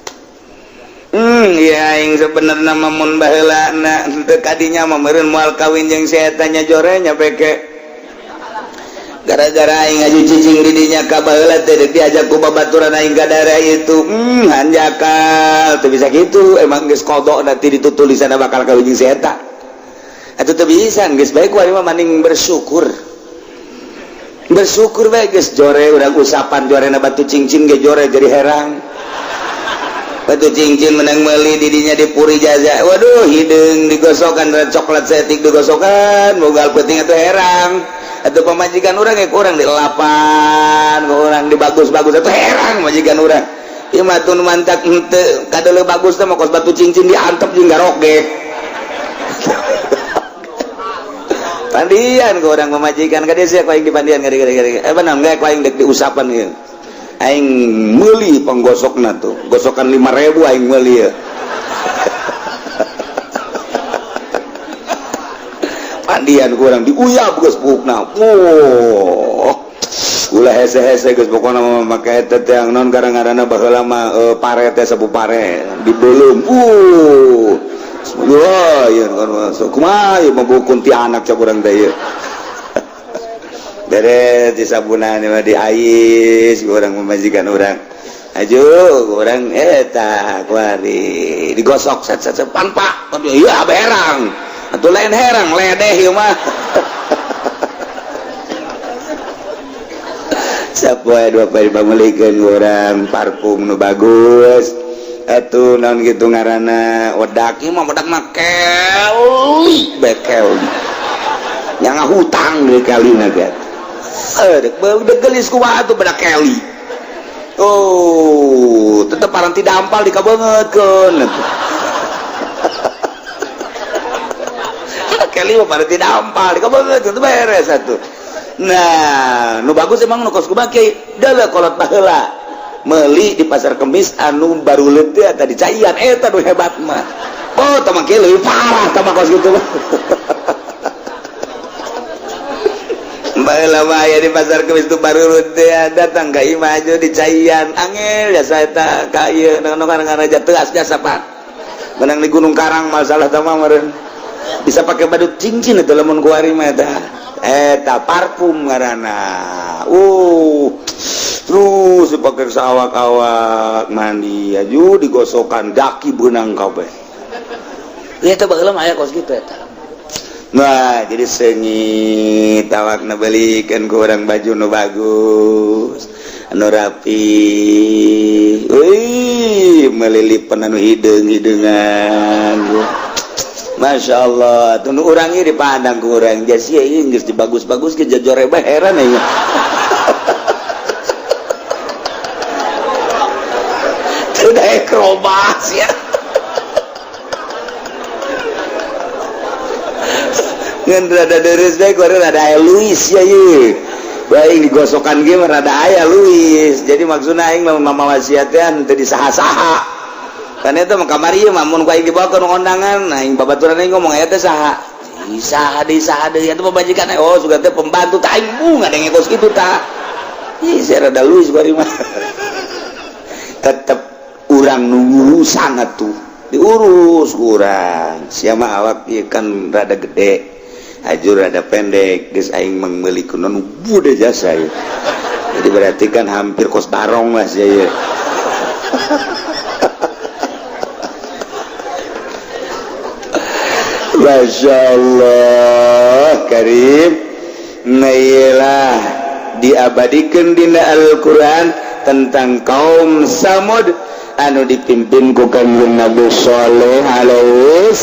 Ya aing sebenarnya mah mun baheula na teu kadinya mah meureun moal kawin jeung si eta nya, jore nya peke gara-gara aing aju cicing di dinya ka baheula teh deuk diajak ku babaturan aing ka daerah itu, hanjakal teu bisa gitu. Emang geus qada nanti ditutulisanna bakal kawin jeung si eta atuh teu bisa. Geus bae ku mah mending bersyukur, bersyukur bae. Geus jore urang usapan jorena batu cincin ge jore jadi herang. Batu cincin menang meuli didinya di Puri Jaza, waduh, hideung digosokan dan coklat setik digosokan mogal penting atau herang. Atau pemajikan orang ya kurang di lapan kurang di bagus-bagus atau herang majikan orang. Ieu mah tun mantak henteu kadeuleung bagus teh mah kos batu cincin diantep jeung garogek. Pandian ke orang pemajikan ka dia ku aing dipandian kadi kadi kadi eh benar enggak ku aing dek diusapan ieu, aing meuli penggosokna tuh gosokan 5000 aing meuli ya. Pandian ku urang diuyap geus buukna. Oh, ulah hese-hese geus pokona mah make eta teh non gara-garana baheula mah pare teh sapu pare dibeuleum. Wah, ieu kan masuk kumaha ieu mah buku anak cak urang teh ieu. Beres disabunan mah diais urang pemajikan urang. Aju urang eta kuari digosok set set set panpa. Iya berang. Atuh lain herang ledeh ieu mah. Sapoe dua poe dipameulikeun urang parfum nu bagus. Atuh naon kitu ngaranna wedak ieu mah, wedak mah keli bekel. Yang ngahutang deui kalina ge. Udah gelis kumaha tuh bedak keli. Oh, tetep paranti dampal dikabeungeutkeun. Keli mah paranti dampal dikabeungeutkeun teu beres atuh. Nah, nu bagus emang nu kos kumaha kiai, deuleu kolot baheula. Meuli di pasar Kemis anu baruleut teh eta dicaian eta nu hebat mah. Oh, tah mah kieu leuwih parah tah mah kos kitu mah. Baheula mah aya di pasar Kemis tu baru teh datang ka imah aju dicaian angel jasa eta ka ieu nu ngaranna teas jasa pak. Menang di Gunung Karang masalah tah mah meureun. Bisa pakai badut cincin eta lamun kuari mah eta. Eta parfum ngaranna. Terus dipakai sawak-awak mandi aju digosokan daki beunang kabeh. Ieu teh baheula mah aya kos kitu eta. Nah, jadi sengit awakna belikeun ku urang baju nu bagus, anu rapi. Euy, melilipan anu hideung-hideungan. Masya Allah, tuh nu urang ieu dipandang ku urang jas ieu geus dibagus-bagus ke jajore bae heran ieu. Teu daek robas ya. Ngan rada deres bae ku rada aya Luis ya ieu. Baik digosokan ge mah rada aya Luis. Jadi maksudna aing mah mama wasiat teh teu disaha-saha. Kan eta mah kamari mah mun ku aing dibawa ke undangan, aing babaturan aing ngomong, "Eta saha? Saha deui, saha deui eta pamajikan?" Oh, sugan teh pembantu. Tah, aing bunga ngadenge kos kitu tah. Ih, saya rada luis bari mah. Tetep urang nu ngurusan atuh, diurus urang. Sia mah awak ieu kan rada gede, ajur rada pendek, geus aing mah meuli kunon bude jasa ieu. Jadi berarti kan hampir kos barong lah sia ieu. Masya Allah Karim. Nah, diabadikan dina Al-Quran tentang kaum Samud anu dipimpin ku Kanjeng Nabi Sholeh alaihi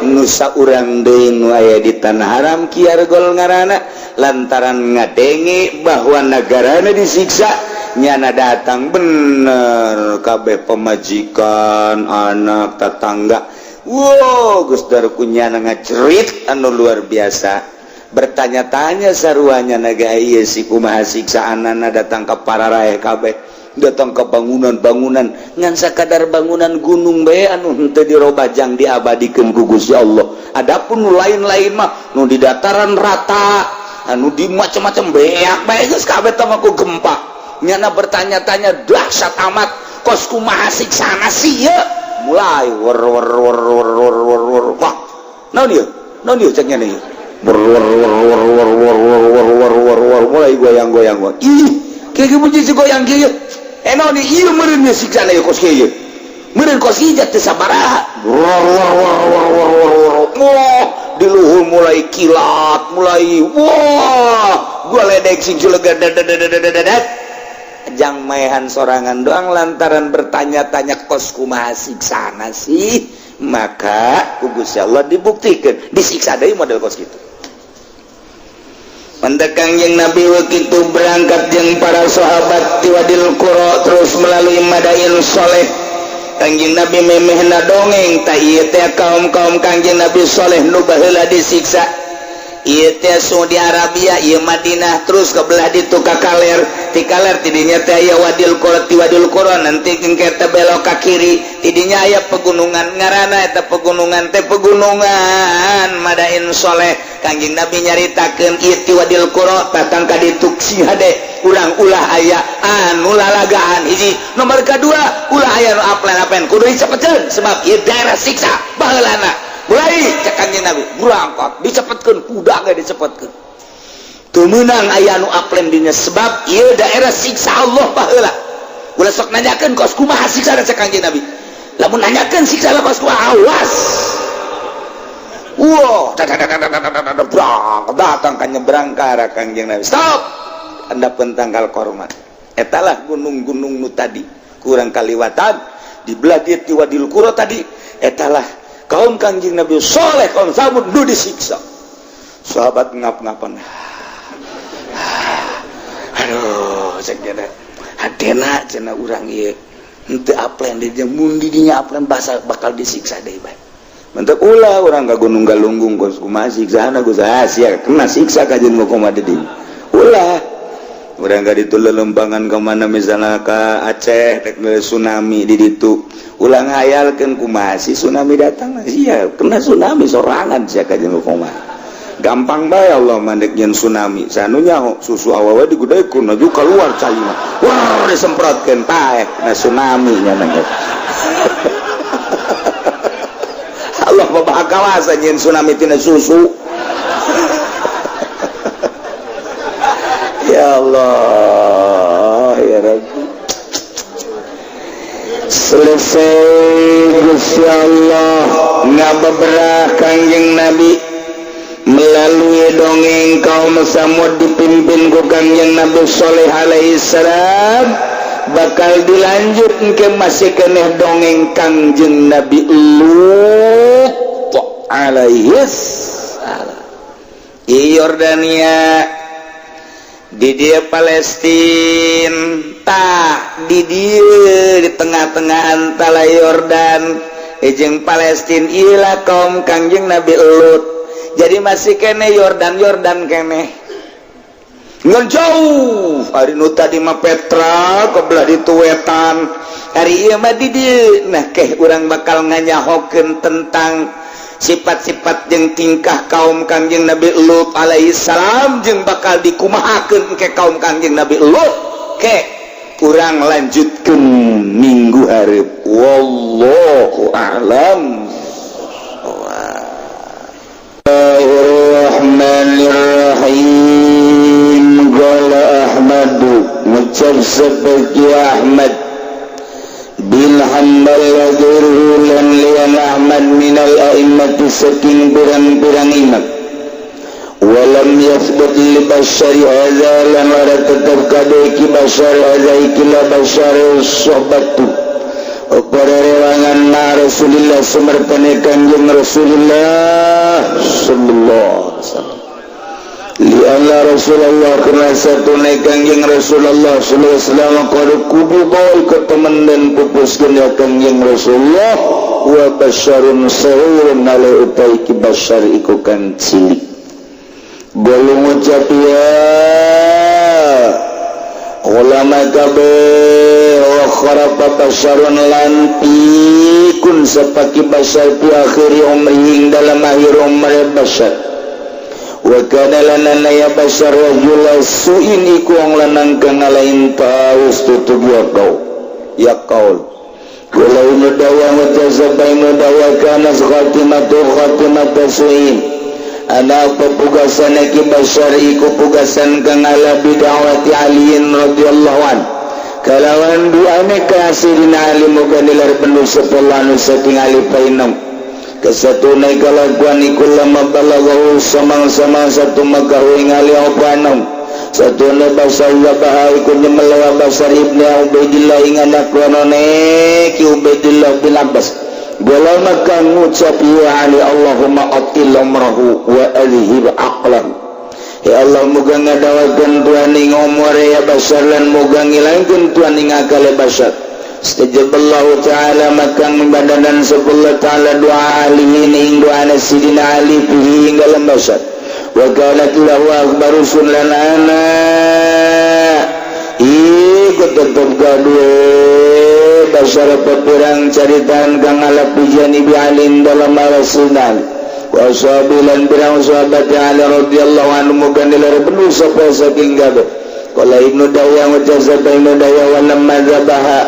nusa urang deui nu aya di tanah haram Kiargol ngaranna. Lantaran ngadenge bahwa negarana disiksa, nyana datang bener kabeh, pemajikan, anak, tetangga. Wow, Gus Dar kunyana ngacerit anu luar biasa, bertanya-tanya saruanya naga ieu si kumaha siksaanana. Datang ke para raeh kabeh, datang ke bangunan-bangunan, ngan sakadar bangunan gunung bae anu henteu dirobah jang diabadikeun ku Gusti Allah. Adapun nu lain-lain mah, nu di dataran rata, anu di macam-macam, beak bae geus kabeh teh mah ku gempa. Nyana bertanya-tanya dahsyat amat, kos kumaha siksana sih ye? Mulai wer wer wer wer wer wer wer. Wah, naon ieu, naon ieu, cek nyana ieu. Wer wer wer wer wer wer wer wer wer wer wer, mulai goyang-goyang. Wah, ih, kieu bunyi si goyang kieu. Eh, naon ieu? Meureun ieu siksana ieu kos kieu, meureun kos ieu teh sabaraha. Wer wer wer wer wer wer wer. Wah, di luhur mulai kilat, mulai wah, gua ledek sing julega dadat jang maehan sorangan doang. Lantaran bertanya-tanya kos kumaha siksana sih, maka ku Gusti Allah dibuktikan disiksa deui model kos kitu. Mantak Kangjeng Nabi begitu berangkat jeung para sahabat ti Wadil Qura terus melalui Madain Soleh, Kangjeng Nabi memehna dongeng tah ieu teh kaum-kaum Kangjeng Nabi Soleh nu baheula disiksa. Ieu teh Saudi Arabia, ieu Madinah, terus ke belah ditu ka kaler, ti kaler tidinya teh aya Wadil Qura, ti Wadil Qura nanti engke teh belok ka kiri, tidinya aya pegunungan, ngaranna eta pegunungan teh pegunungan Madain Soleh. Kangjeng Nabi nyaritakeun ieu ti Wadil Qura datang ka ditu, sing hade urang ulah aya anu lalagaan hiji, nomor kedua ulah aya nu aplen-aplen, kudu dicepetkeun sebab ieu daerah siksa baheulana. Mulai cek Kangjeng Nabi berangkat dicepetkeun, kuda ge dicepetkeun, teu meunang aya anu aplen dinya sebab ieu daerah siksa Allah baheula. Ulah sok nanyakeun kos kumaha siksa cek Kangjeng Nabi, lamun nanyakeun siksa kos kumaha, awas. Wow, datang kan nyebrang ke arah Kangjeng Nabi. Stop. Anda pentangkal korma. Etalah gunung-gunung nu tadi kurang kaliwatan di belah dieu ti Wadil Qura tadi. Etalah kaum Kangjeng Nabi Soleh, kaum Samud nu disiksa. Sahabat ngap-ngapan. Aduh, cek dia. Hadena cenah urang ieu. Henteu aplen di dieu, mun di dinya aplen basa bakal disiksa deui bae. Mentek ulah orang ke Gunung Galunggung kos kumaha siksana Gus, ah sia kena siksa kajian mau kumaha di dinya. Ulah urang ka ditu lelembangan ke mana, misalnya ke Aceh rek tsunami di ditu, ulah ngayalkeun kumaha sih tsunami datang, sia kena tsunami sorangan sia kajian mau kumaha. Gampang bae Allah mandek nyeun tsunami, sanu nyaho susu awewe digudekeun aju keluar cai mah, wah, disemprotkeun paeh kena tsunami nya. Allah maha kawasa nyeun tsunami tina susu. Ya Allah ya Rabbi. Selesai Gusti Allah ngabeberah Kangjeng Nabi melalui dongeng kaum Samud dipimpin ku Kangjeng Nabi Sholeh alaihi salam, bakal dilanjut ke masih keneh dongeng Kangjeng Nabi Lut alaihi salam. Yordania di dia Palestina tah, di dia di tengah-tengah antara Yordan jeung Palestina ilah kaum Kangjeng Nabi Lut. Jadi masih kene Yordan, Yordan kene. Ngan jauh hari nu tadi mah Petra kebelah ditu wetan, hari ieu mah di dieu. Nah, keh urang bakal nganyahokeun tentang sifat-sifat jeung tingkah kaum Kangjeng Nabi Lut alaihi salam, jeung bakal dikumahakeun ke kaum Kangjeng Nabi Lut. Ke kurang lanjutkan minggu hareup. Wallahu a'lam. Bismillahirrahmanirrahim. Qala Ahmadu, ngucap seperti Ahmad bin Hanbal, wa ghairuhu lan liyan Ahmad, minal a'immati saking pirang-pirang imam, walam yathbut li basyari hadza lan ora tetep kade iki basyar hadza ikilah basyar sohbatu apa rewangan ma Rasulillah sumertane Kanjeng Rasulullah sallallahu alaihi wasallam, li anna Rasulullah karena satune Kangjeng Rasulullah sallallahu alaihi wasallam qad qubida iku temen den pupuskeun ya Kangjeng Rasulullah, wa basyarun saghirun ale utai ki basyar iku kan cilik. Golong ngucap ya ulama kabeh, wa kharafa basyarun lan pikun sapaki basyar fi akhiri umrihi dalam akhir umur basyar, wa kana lana ya basyar rajula su'in iku wong lanang kang ngalain taus tutug ya kau ya kaul. Walau nudawa mutasabba nudawa kana khatimatu khatimatu su'in ana pepugasan ki basyar iku pugasan kang ala bid'awati aliin radhiyallahu an kalawan duane ka Sayyidina Ali, muga nilar penuh sepuluh saking Ali painam kesatune kalakuan iku lama balaghahu samang-samang satu makahu ing Ali apa anom satune basar baha iku nyemelewa Basar ibni Ubaidillah ing anak lanone ki Ubaidillah bin Abbas. Bola maka ngucap ya Ali, Allahumma atil umrahu wa adhib aqlahu, ya Allah, muga ngadawakeun Tuhan ing umure ya Basar lan muga ngilangkeun Tuhan ing akale Basar. Istajaballahu ta'ala maka ngibadadan sepuluh ta'ala doa Ali ing doa Sidina Ali fihi ing dalam Basar, wa kanat lahu akhbaru lan ana ikut tetep gaduh basar pirang caritaan kang ala pujian ibi alin dalam arasinan wa sahabilan pirang sahabat Ali radhiyallahu anhu, muga nilar penuh sapa saking gabe. Qala Ibnu Dawya, ngucap sapa Ibnu Dawya, wa lamma dzabaha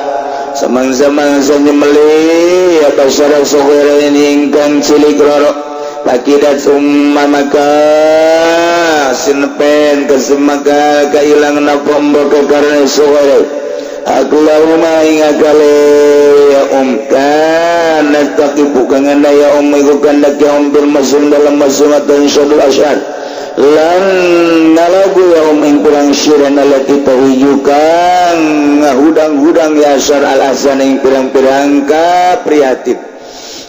samang-samang nyembelih ya basara saghira ini ingkang cilik roro, pakidat summa maka sinepen kesemaka kailang napa mbok karena saghira Allahumma ing akale ya um kana taqibu kang ya um iku kandak ya um bil masum dalam masum dan syadul asyad lan nalagu ya um ing pirang syiran allati tawiju kang ngahudang-hudang ya asyar al ahsan ing pirang-pirang kaprihatin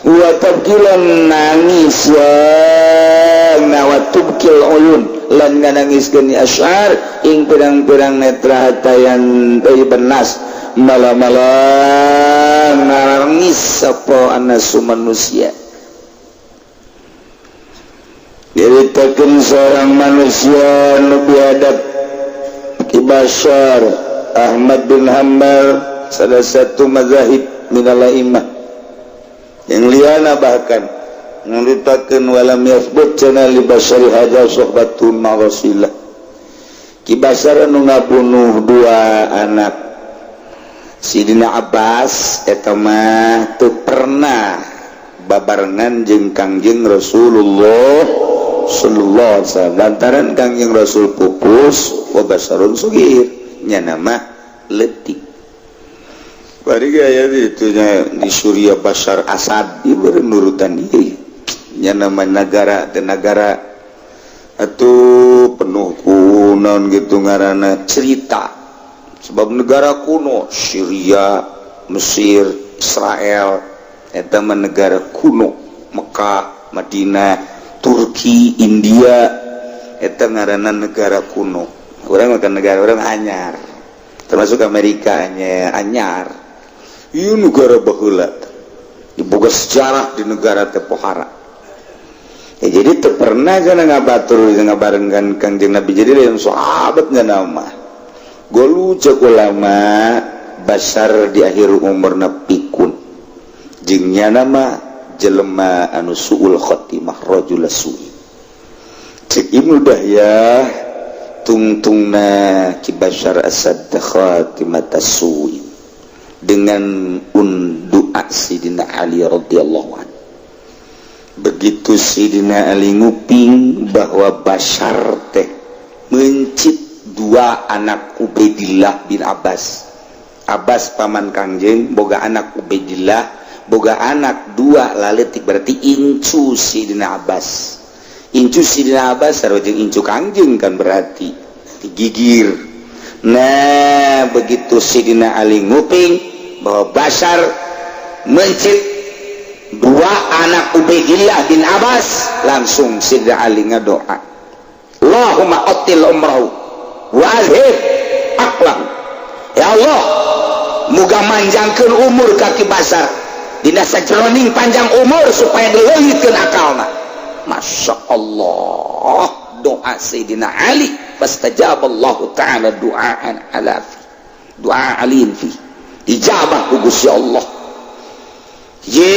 wa tabkilan nangis ya wa tubkil uyun lan nganangiskeun asyar ing pirang-pirang netra hatayan benas malam-malam nangis sapa anasu manusia. Nyaritakeun seorang manusia nu biadab, Ki Basyar Ahmad bin Hanbal, salah satu mazahib minal a'immah yang liana, bahkan nyaritakeun walam yathbut cenah li basyari hadza sohbatun ma Rasulillah. Ki Basyar anu ngabunuh dua anak Sidina Abbas eta mah teu pernah babarengan jeung Kangjeng Rasulullah sallallahu alaihi wasallam lantaran Kangjeng Rasul pupus, wa basyarun sugir nya nama leutik. Bari gaya itu nya di Suriah Bashar Assad ieu nurutan ieu nya nama negara dan negara atuh penuh kuno gitu ngaranna cerita, sebab negara kuno Syria, Mesir, Israel eta mah negara kuno, Mekah, Madinah, Turki, India eta ngaranna negara kuno. Urang makan negara urang anyar, termasuk Amerika nya anyar. Ieu negara baheula diboga sejarah di negara teh pohara ya, jadi teu pernah. Pernah cenah ngabatur ngabarengkan Kangjeng Nabi, jadi lain sahabatnya nama golu. Cek ulama, Basyar di akhir umurna pikun jeung nama jelema anu suul khotimah, rajul su'i. Cek Ibnu Dahyah, tungtungna Ki Basyar Asad khatimata su'i dengan doa Sidina Ali radhiyallahu anhu. Begitu Sidina Ali nguping bahwa Basyar teh mencit dua anak Ubaidillah bin Abbas. Abbas paman Kangjeng boga anak Ubaidillah, boga anak dua laletik, berarti incu Sidina Abbas. Incu Sidina Abbas sarua jeung incu Kangjeng kan, berarti digigir. Nah, begitu Sidina Ali nguping bahwa Basyar mencit dua anak Ubaidillah bin Abbas, langsung Sidina Ali ngadoa, "Allahumma atil umrahu wa azhib aqlahu." Ya Allah, muga manjangkeun umur ka Ki Basyar, dina sajeroning panjang umur supaya dileungitkeun akalna. Masya Allah, doa Sayyidina Ali fastajaballahu ta'ala du'aan ala fi doa aliin fi ijabah ku Gusti Allah. Ye,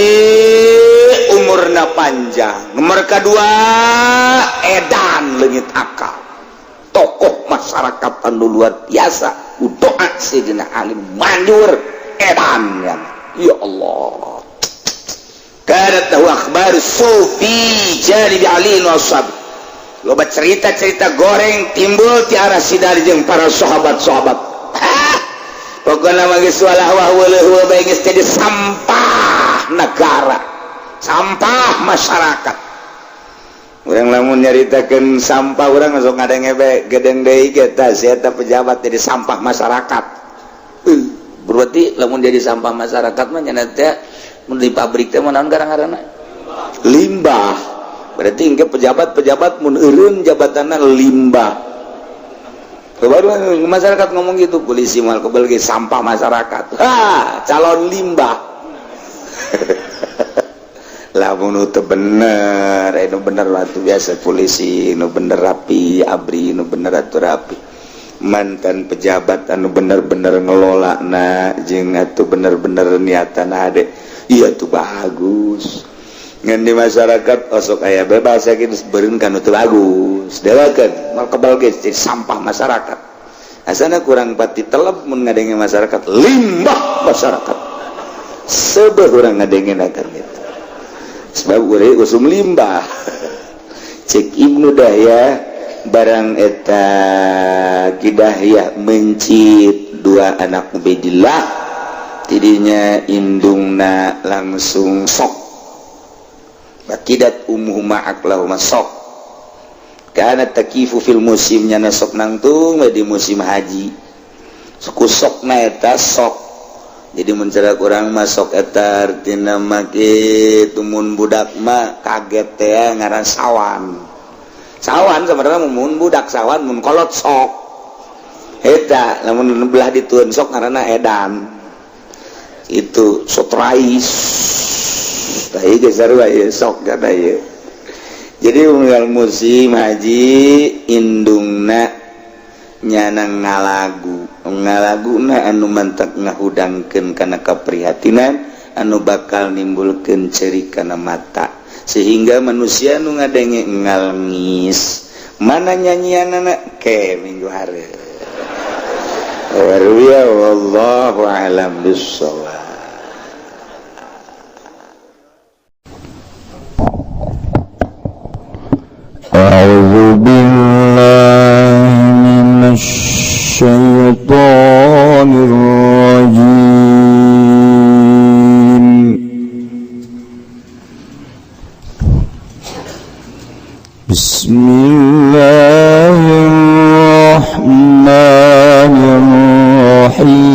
umurna panjang, nomor kedua edan, leungit akal, tokoh masyarakat anu luar biasa. Doa Sayyidina Ali manjur, edan ya, ya Allah. Kanat lahu akhbar sufi janibi Ali wa ashab, loba cerita-cerita goreng timbul ti arah Sidar jeung para sahabat-sahabat. Pokoknya mah geus walah wah weuleuh bae, geus jadi sampah negara, sampah masyarakat. Urang lamun nyaritakeun sampah, urang langsung ngadenge bae gedeng deui ge tah si eta pejabat jadi sampah masyarakat. Berarti lamun jadi sampah masyarakat mah nya teh mun di pabrik teh mun naon garang-garana? Limbah. Berarti engke pejabat-pejabat mun eureun jabatanna limbah. Baru masyarakat ngomong gitu, polisi mal kebel ge sampah masyarakat. Ha, calon limbah. Lamun itu bener, itu bener waktu biasa polisi nu bener rapi, ABRI nu bener atuh rapi. Mantan pejabat anu bener-bener ngelola na jeung atuh bener-bener niatan ade. Iya tuh bagus. Ngan di masyarakat osok aya bebas ya gitu beureun kan itu bagus. Dewakeun mal kebal ge jadi sampah masyarakat. Asana kurang pati telep mun ngadenge masyarakat limbah masyarakat. Sebeh urang ngadenge akan gitu. Sebab urang usum limbah. Cek Ibnu Dahya, barang eta Kidahyah mencit dua anak Ubaidillah, tidinya indungna langsung sok, bakidat ummuhuma aqlahuma, sok kana takifu fil musim, nyana sok nangtung di musim haji suku sok na eta sok. Jadi mun cara kurang masuk eta artina mah kitu, mun budak mah kaget teh ngaran sawan. Sawan sebenarnya mun budak sawan, mun kolot sok eta. Lamun belah dituun sok ngaranna edan, itu sotrais. Tah ieu sarua ieu sok kana ieu. Jadi unggal musim haji indungna nyana ngalagu, ngalaguna anu mantak ngahudangkeun kana kaprihatinan anu bakal nimbulkeun ceri kana mata sehingga manusia nu ngadenge ngalngis. Mana nyanyianana ke minggu hari warwiya, wallahu alam bissawab. أعوذ بالله من الشيطان الرجيم. بسم الله الرحمن الرحيم.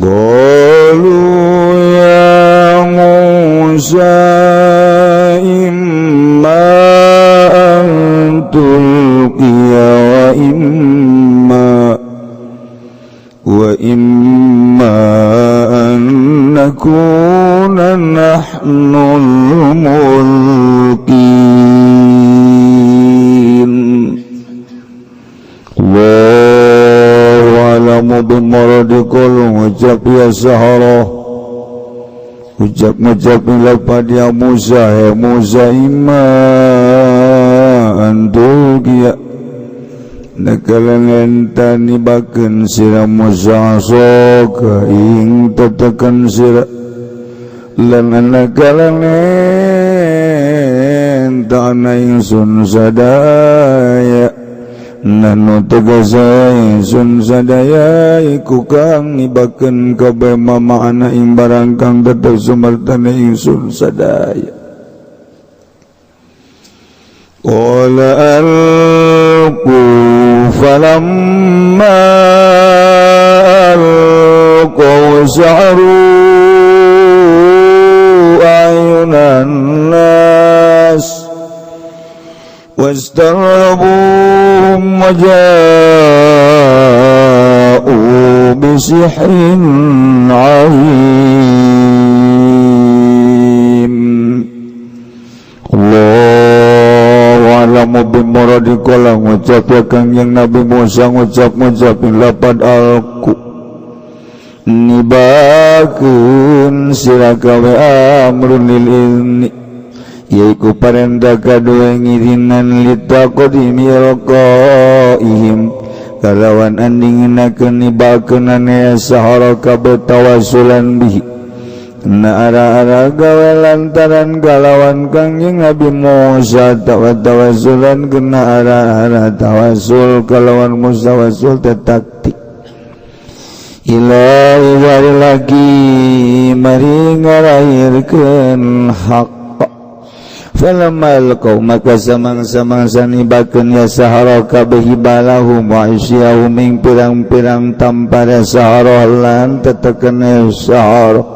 قالوا يا موسى إما أن تلقي وإما الملقين. الله أعلم بمرادكم. Ngucap ya sahara, ucap ngucap lapad ya Musa, ya Musa, imma an tulqiya, nakalan enta nibakeun sira Musa, asaka ing tetekan sira, lan nakalan enta ana ingsun sadaya, nanu tegese ingsun sadaya iku kang nibakeun kabeh mamaana ing barang kang tetep sumertane ingsun sadaya. Qala alqu, falamma alqaw saharu a'yunan nas wastarhabuhum wa ja'u bisihrin 'azim. Allahu a'lamu bimuradi. Kala ngucap ya Kangjeng Nabi Musa, ngucap ngucapin lapad alqu, nibakeun sira kawe, amrun lil izni, yaiku parentah kadua ngirinan, litaqdimi ilqaihim, kalawan andinginakeun nibakeunane sahara kabeh, tawassulan bihi, na ara-ara gawe lantaran kalawan Kangjeng Nabi Musa, tawassulan kena ara-ara tawassul kalawan Musa, wassul teh taktik, ila lagi mari ngarahirkeun hak. Falamma alqaw, maka samang-samangsa nibakeun ya sahara kabeh, hibalahum wa isyahum, ing pirang-pirang tampare sahara lan tetekene sahara,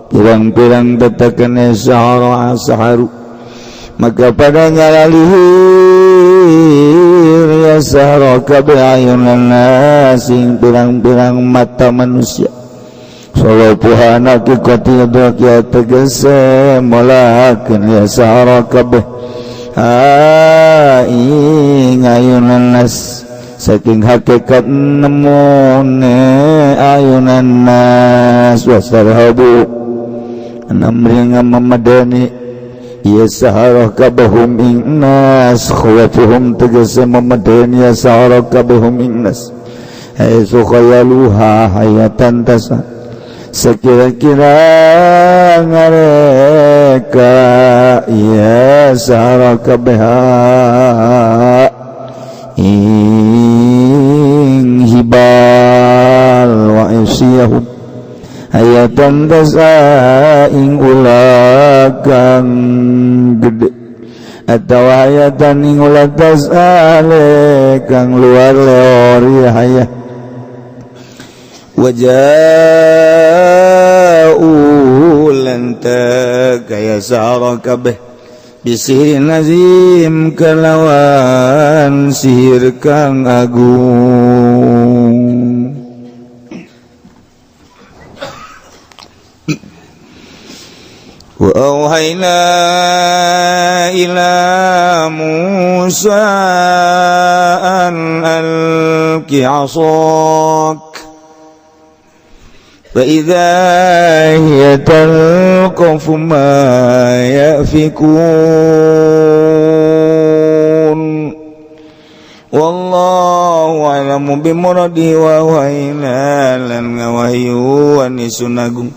pirang-pirang tetekene sahara saharu, maka pada ngalalihir ya sahara kabeh, ayunan nas, ing pirang-pirang mata manusia. Solopuhana kikoti ya tegese molakeun ya sahara kabeh ing ayunan nas, saking hakikat nemune ayunan nas. Wastarhabu, namri ngamemadani ya sahara kabehum ing nas, khawafuhum tegese memadani ya sahara kabehum ing nas, haitsu khayaluha hayatan tasa, sekira-kira ngareka ya sahara kabeha ing hibal wa isiyahum hayatan tasa ing ulagang gede, atau hayatan ing ulag tasa kang luar leor ya hayah. Waja'u, lan kaya sahara kabeh, bisihirin azim, kalawan sihir kang agung. وأوحينا إلى موسى أن ألق عصاك فإذا هي تلقف ما يأفكون. والله أعلم بمراده. وأوحينا lan ngawahyuan isun agung,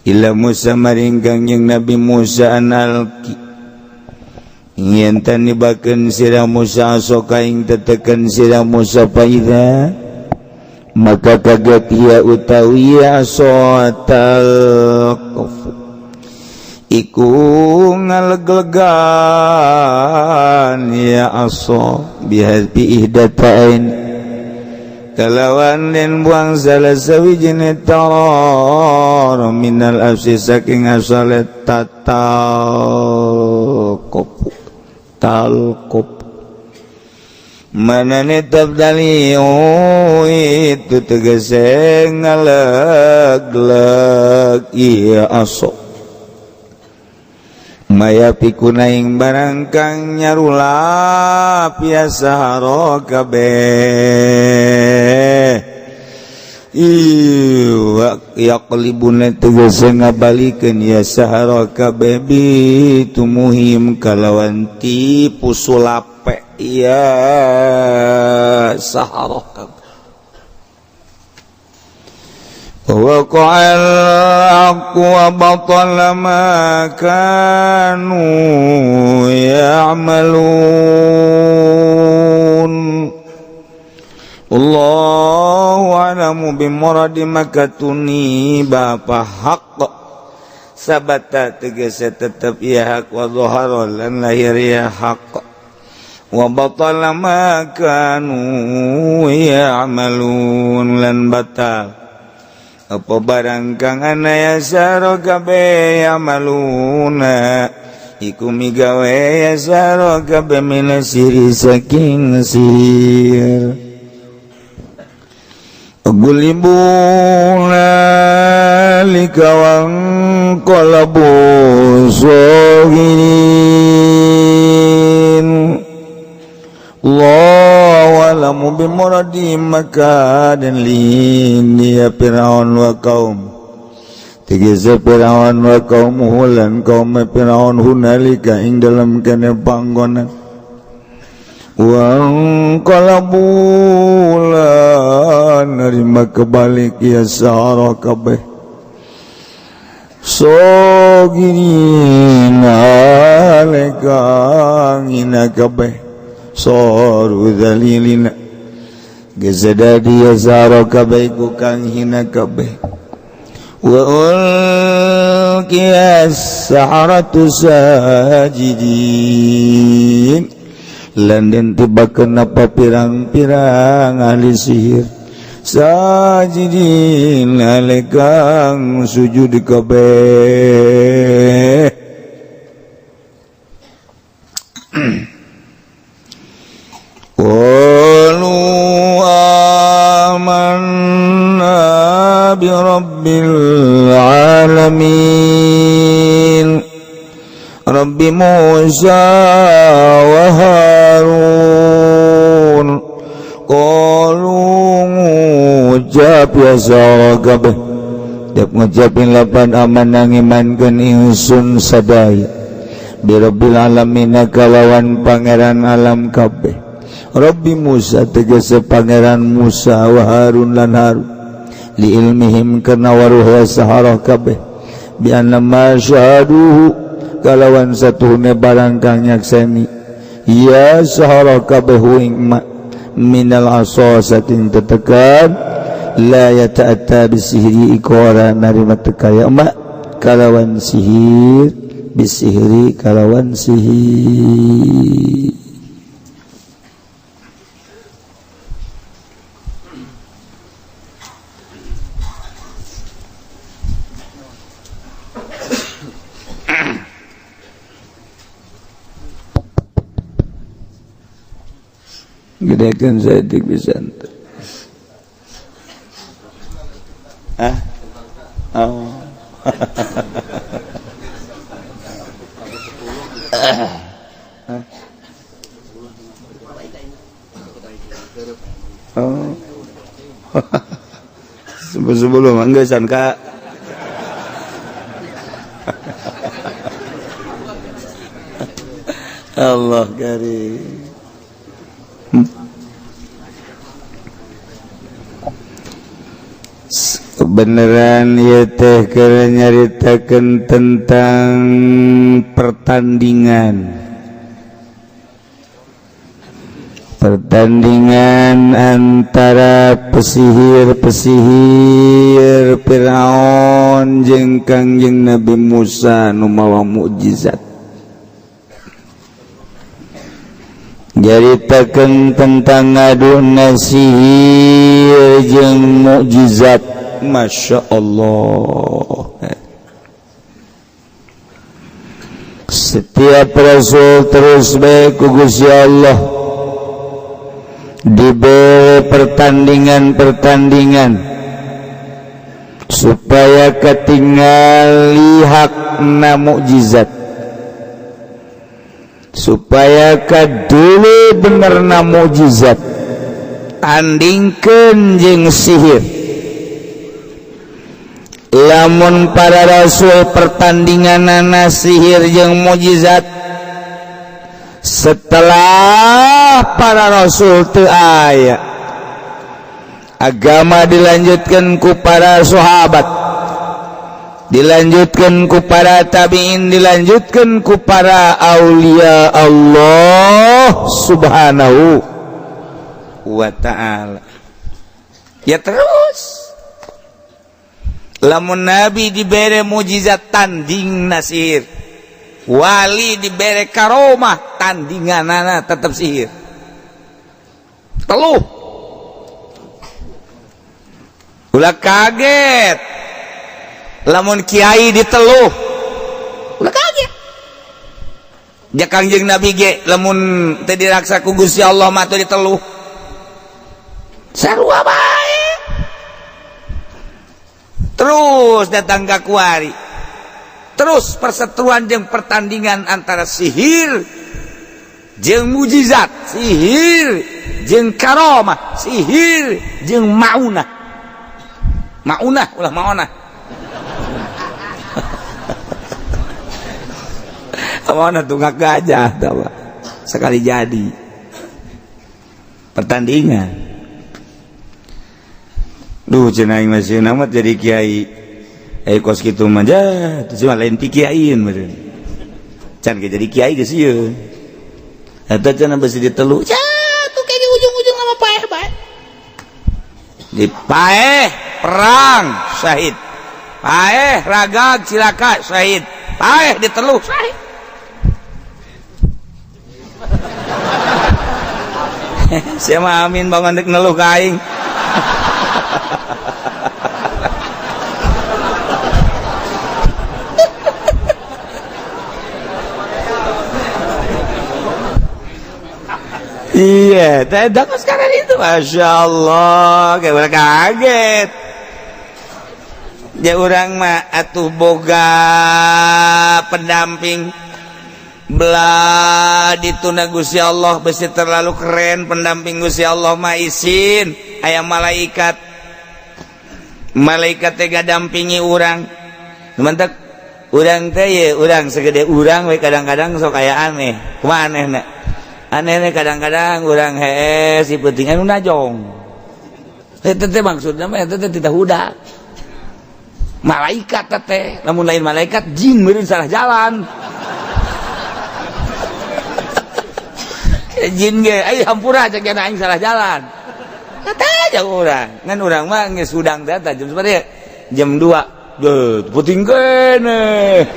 ila Musa maring Kangjeng Nabi Musa, an alqi, yen nibakeun sira Musa, asoka ing teteken sira Musa. Faidza, maka kaget, ya utawi aso, talqaf, iku ngaleglegan ya aso, bihadfi ihdatain, kalawan den buang salah sawijine taror, minal afsi saking asale tatal kopu talqop manane tabdali itu tegese ngalegleg iya aso. Maya pikuna ing barang kang nyarulap ya sahara kabeh. Yaqlibuna tegese ngabalikeun ya sahara kabeh bi tumuhim kalawan tipu sulape ya sahara kabeh. وقع الحق وبطل ما كانوا يعملون. الله أعلم بمراد makatuni bapa hak sabata tegese tetep ya hak wa zahara lan lahir ya hak wa batala ma kanu ya'malun lan batal apa barang kang ana ya saro kabeh yamaluna iku migawe ya saro kabeh minasiri saking sihir. Gulibuna lika wanqalabu sagirin. Allahu a'lamu bimuradi makadan li Fir'aun wa qaum. Tegese Fir'aun wa qaumuhu lan kaum Fir'aun hunalika ing dalam kene panggonan. Wanqalabu lan nerima kebalik ya sahara kabeh. Sogirin aleka ngina kabeh. Soru dzalilina gezadadi ya sahara kabeh ku kang hina kabeh. Wa ulqiya as-saharatu sajidin. Lan den tibakeun apa pirang-pirang ahli sihir sajidin alekang sujud kabeh. Qalu amanna bi rabbil alamin Rabbi Musa wa Harun. Qalu ngucap ya saragabeh tiap ngucapin lapan aman ngimankeun ingsun sadaya bi rabbil alamin kalawan pangeran alam kabeh. Rabbi Musa tegese pangeran Musa wa Harun lan Harun li ilmihim kana waruh sahara kabeh bi anna ma syahaduhu kalawan satuhune barang kang nyakseni ya sahara kabeh ing minal asa saking tetekan la yata'atta bisihri ikora narima tekaya ma kalawan sihir bisihri kalawan sihir. Gedekan saeutik pisan. Hah? Oh. Oh. Sebelum enggak san Kak. Allah karim. Kebenaran ya teh keur nyaritakeun tentang pertandingan. Pertandingan antara pesihir-pesihir Fir'aun jeung Kangjeng Nabi Musa nu mawa mukjizat. Nyaritakeun tentang ngaduna sihir jeung mukjizat. Masya Allah. Setiap rasul terus bae ku Gusti Allah diberi pertandingan-pertandingan supaya ketinggali hakna mukjizat. Supaya kadulu benerna mukjizat tandingkeun jeung sihir. Lamun para rasul pertandinganana sihir jeung mukjizat, setelah para rasul teu aya, agama dilanjutkan ku para sahabat, dilanjutkan ku para tabiin, dilanjutkan ku para aulia Allah Subhanahu wa ta'ala. Ya terus lamun nabi dibere mujizat, tanding sihir, wali dibere karomah, tandinganana tetap sihir. Teluh, ulah kaget lamun kiai diteluh, ulah kaget. Ja Kangjeng Nabi ge lamun teu diraksa ku Gusti Allah mah teu diteluh, sarua bae. Terus datang ka kuari, terus perseteruan jeung pertandingan antara sihir jeung mujizat, sihir jeung karomah, sihir jeung maunah. Maunah ulah maunah. Maunah tunggak gajah tawa. Sekali jadi pertandingan. Duh, cenah aing masih amat jadi kiai. Kos kitu mah ja, teu mah lain ti kiaiin meureun. Can ge jadi kiai geus sieun. Eta cenah besi ditelu. Ja, tuh kayak di ujung-ujung nama paeh bae. Di paeh perang syahid. Paeh ragag cilaka syahid. Paeh diteluh syahid. Sia mah amin bangun dek neluh ka aing. Iya, tidak sekarang itu, masya Allah, kayak orang kaget. Ya orang mah atuh boga pendamping, belah dituna Gusti Allah besi terlalu keren pendamping Gusti Allah mah isin, aya malaikat, malaikat teh dampingi urang. Mantap, urang teh ye, urang segede urang we kadang-kadang sok aya aneh, kumaha anehna? Aneh kadang-kadang urang hees si penting anu najong. Eta teh maksudna mah eta teh tidak huda. Malaikat teh, lamun lain malaikat jin meureun salah jalan. Jin ge ai hampura cek aing salah jalan. Eta aja urang. Ngan urang mah geus hudang teh jam sabaraha? Jam 2. Deuh, penting keneh.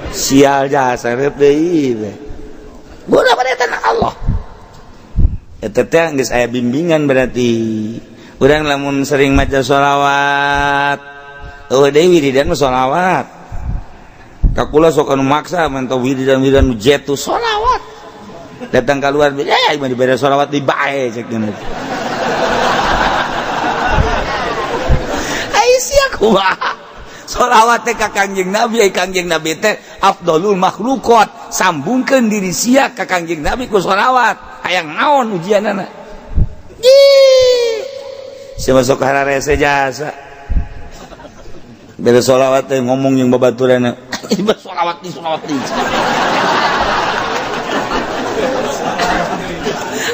Sial jasa reup deui teh. Guna pada tanah Allah. Eta teh geus aya bimbingan berarti. Urang lamun sering maca sholawat, eueuh deui wiridan mah sholawat. Ka kula sok anu maksa mantau wiridan-wiridan nu jetu sholawat. Datang keluar, ya mah dibere sholawat di bae cek geuna. Ai sia kumaha? Sholawat teh ka Kangjeng Nabi, ai Kangjeng Nabi teh afdalul makhluqat. Sambungkeun diri sia ka Kangjeng Nabi ku sholawat. Hayang naon ujianana? Ih. Sia masuk hararese jasa. Bere sholawat teh ngomong jeung babaturanna. Ieu sholawat di sholawat di.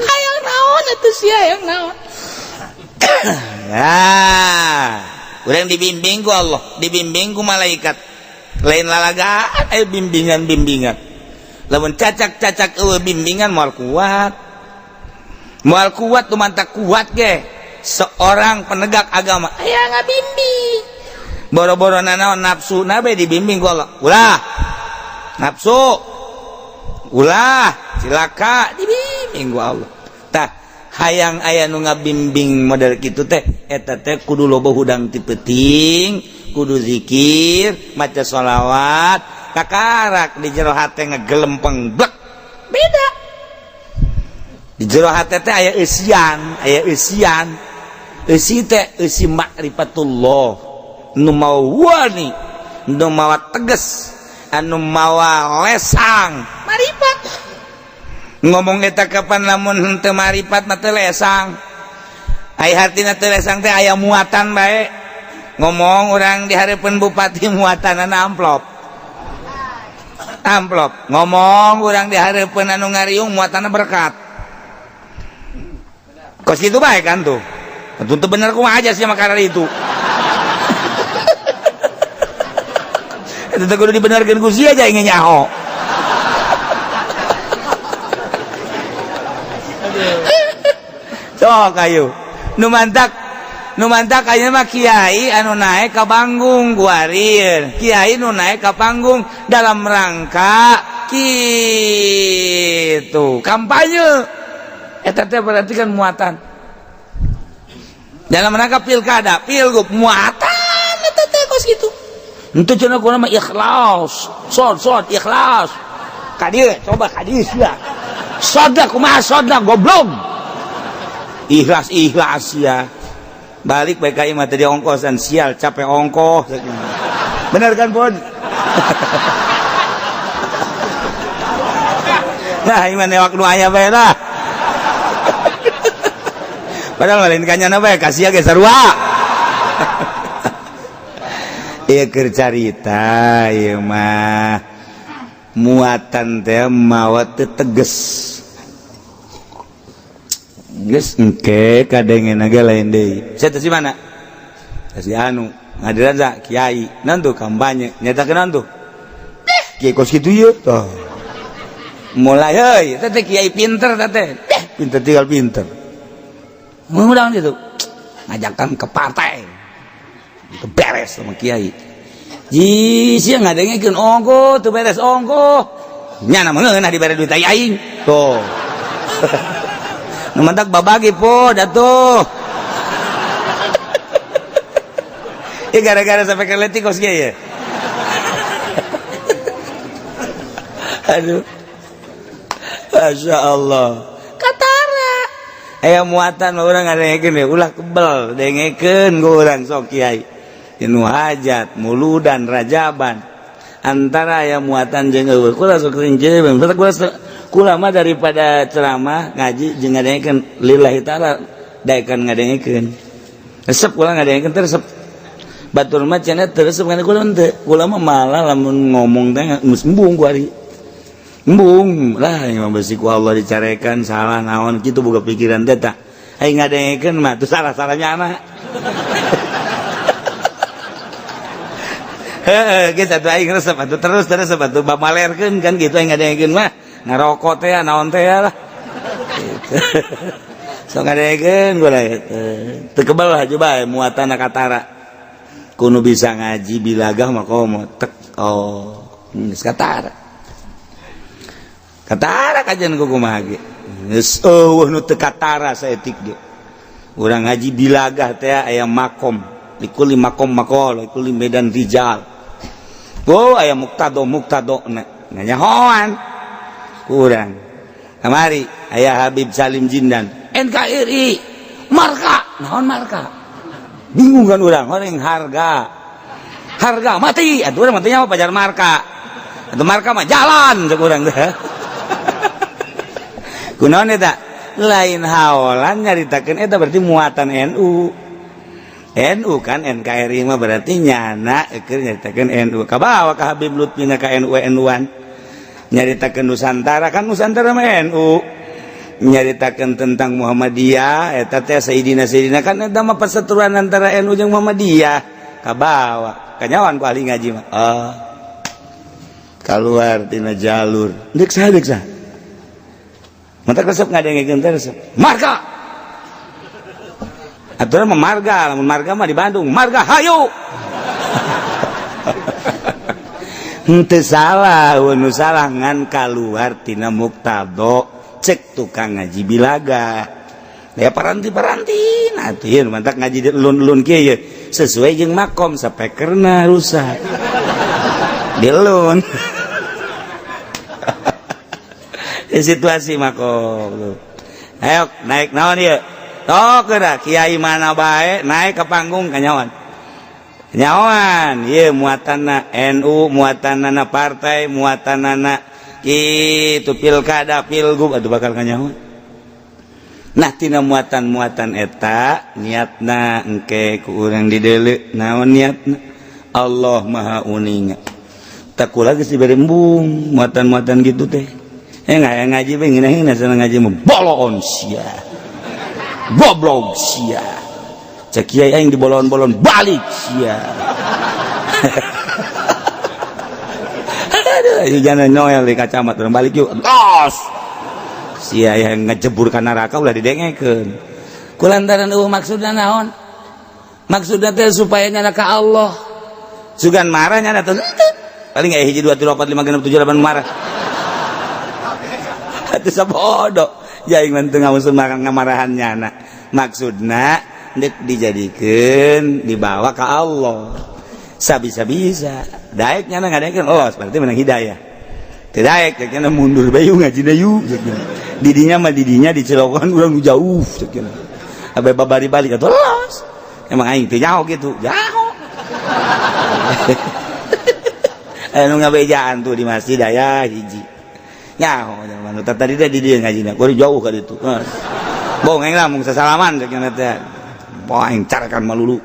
Hayang naon atuh sia hayang naon? Ya. Urang dibimbing ku Allah, dibimbing ku malaikat. Lain lalagaan aya bimbingan-bimbingan. Lamun cacak-cacak eueuh bimbingan moal kuat. Moal kuat tu mantak kuat ge. Seorang penegak agama aya ngabimbing. Boro-boro nanaon nafsu nabe dibimbing ku Allah. Ulah nafsu. Ulah cilaka dibimbing ku Allah. Tah hayang aya nu ngabimbing model kitu teh eta teh kudu loba hudang ti peuting, kudu zikir, maca sholawat, kakarak di jero hate ngegelempeng blek. Beda. Di jero hate teh aya eusian, aya eusian. Eusi teh eusi makrifatullah. Nu mawa wani, nu mawa tegas, anu mawa lesang, marifat. Ngomong eta kapan lamun henteu maripat mah teu lesang. Ai hartina teu lesang teh aya muatan bae. Ngomong urang di hareupeun bupati muatanana amplop. Amplop. Ngomong urang di hareupeun anu ngariung muatanna berkat. Kos kitu bae kan tuh. Tentu bener kumaha aja sih makanan itu. Itu teh kudu dibenerkeun ku sia aja ingin nyaho. Sok ayo. Nu mantak ayeuna mah kiai anu naik ka panggung guarir. Kiai nu naik ka panggung dalam rangka kitu kampanye. Eta teh berarti kan muatan. Dalam rangka pilkada, pilgub muatan eta teh kos kitu. Henteu cenah kuna mah ikhlas. Sod ikhlas. Ka dieu coba ka dieu sia. Soda kumaha soda goblok. Ikhlas ya. Balik bae ka imah teh ongkosan sial capek ongkoh. Bener kan, Pun? Nah, imah newak nu aya bae lah. Padahal lain kanyana bae kasih ge sarua. Ieu keur carita ieu mah muatan teh mawa teu teges. Geus engke kadengeuna ge lain deui. Sia teh si mana? Si anu ngadiran sa kiai. Naon tuh kampanye nyatakeun naon tuh? Kiai kos kitu ieu tah. Mulai heuy teh kiai pinter teh. Pinter tinggal pinter. Ngundang gitu. Ngajakan ke partai. Itu beres sama kiai. Ji sia ngadengekeun ongkoh teu beres ongkoh. Nya na meunah dibere duit aing. Tuh. Nu mantak babagi po datuh. Ya gara-gara sampai ke letik kos kiai ya. Aduh. Masya Allah. Katara. Aya muatan urang ngadengekeun we ulah kebel dengekeun ku urang sok kiai. Inu hajat, muludan, rajaban. Antara aya muatan jeung eueuh. Kula sok sering jeung kula mah daripada ceramah ngaji jeung ngadengekeun lillahi taala daekan ngadengekeun. Resep kula ngadengekeun teh resep. Batur mah cenah teu resep kana kula henteu. Kula mah malah lamun ngomong teh geus embung ku ari. Embung lah yang besi ku Allah dicarekan salah naon kitu boga pikiran teh tah. Ai ngadengekeun mah teu salah-salahnya anak. Heeh, geus atuh aing resep atuh terus resep atuh bamalerkeun kan kitu aing ngadengekeun mah ngarokok teh naon teh lah. Gitu. So ngadengekeun gua teu kebel lah coba muatan katara. Kudu bisa ngaji bilagah mah komo tek oh geus katara. Katara kajian ku kumaha ge. Geus eueuh nu teu katara saeutik ge. Urang ngaji bilagah teh aya makom, likuli makom maqal, likuli medan rijal. Oh aya muktado muktado na nyahoan. Kurang. Kamari aya Habib Salim Jindan, NKRI, marka, naon marka? Bingung kan urang, orang harga. Harga mati, atuh urang matinya mah pajar marka. Atuh marka mah jalan cek urang teh. Kunaon eta? Lain haolan nyaritakeun eta berarti muatan NU. NU kan NKRI mah berarti nyana keur nyaritakeun NU. Kabawa ka Habib Lutfi na ka NU NU-an. Nyaritakeun Nusantara kan Nusantara mah NU. Nyaritakeun tentang Muhammadiyah eta teh Sayyidina Sayyidina kan eta mah perseteruan antara NU jeung Muhammadiyah. Kabawa. Kanyawan ku ahli ngaji mah. Oh. Kaluar tina jalur. Deuk saha deuk saha? Mata resep ngadengekeun teh resep. Marga. Aturan mah marga, lamun marga mah di Bandung, marga hayu. Henteu salah, nu salah ngan kaluar tina muktado cek tukang ngaji bilaga. Ya paranti-paranti nah atuh ieu mantak ngaji di elun-elun kieu ye sesuai jeung makom sapekerna rusak. Dilun. Situasi makom. Ayo naik naon ieu? Tok geura kiai mana bae naik ke panggung kanyawan. Nyawan ieu muatanna NU, muatanna partai, muatanna Kitu pilkada pilgub atuh bakal kanyahoan. Nah tina muatan-muatan eta niatna engke ku urang dideuleu naon niatna Allah Maha Uninga. Tak kula geus dibere embung muatan-muatan gitu teh. Ngaji ngaji bae ngeunah sana ngaji mah bolon sia. Goblok sia. Cek kiai aing dibolon-bolon balik sia. Aduh, jangan noel di kacamat urang balik yuk. Los. Sia yang ngejebur ka neraka ulah didengekeun. Kulantaran eueuh maksudna naon? Maksudna teh supaya nyana ka Allah. Sugan marah nyana teh. Paling aya 1 2 3 4 5 6 7 8 marah. Atuh sabodo. Ya aing mah teu ngamusun ngamarahan nyana. Maksudna deuk dijadikeun dibawa ka Allah. Sabisa-bisa. Daek nyana ngadekeun los berarti menang hidayah. Teu daek cek nyana mundur bae ngajina yuk. Didinya mah didinya dicelokan urang jauh cek nyana. Abe babari balik atuh los. Emang aing teu nyaho kitu. Nyaho. Anu ngabejaan tuh di masjid aya hiji. Nyaho zaman tadi teh di dieu ngajina, kudu jauh ka ditu. Bohong aing lah mung sasalaman cek nyana teh. Bohong aing carakan malulu.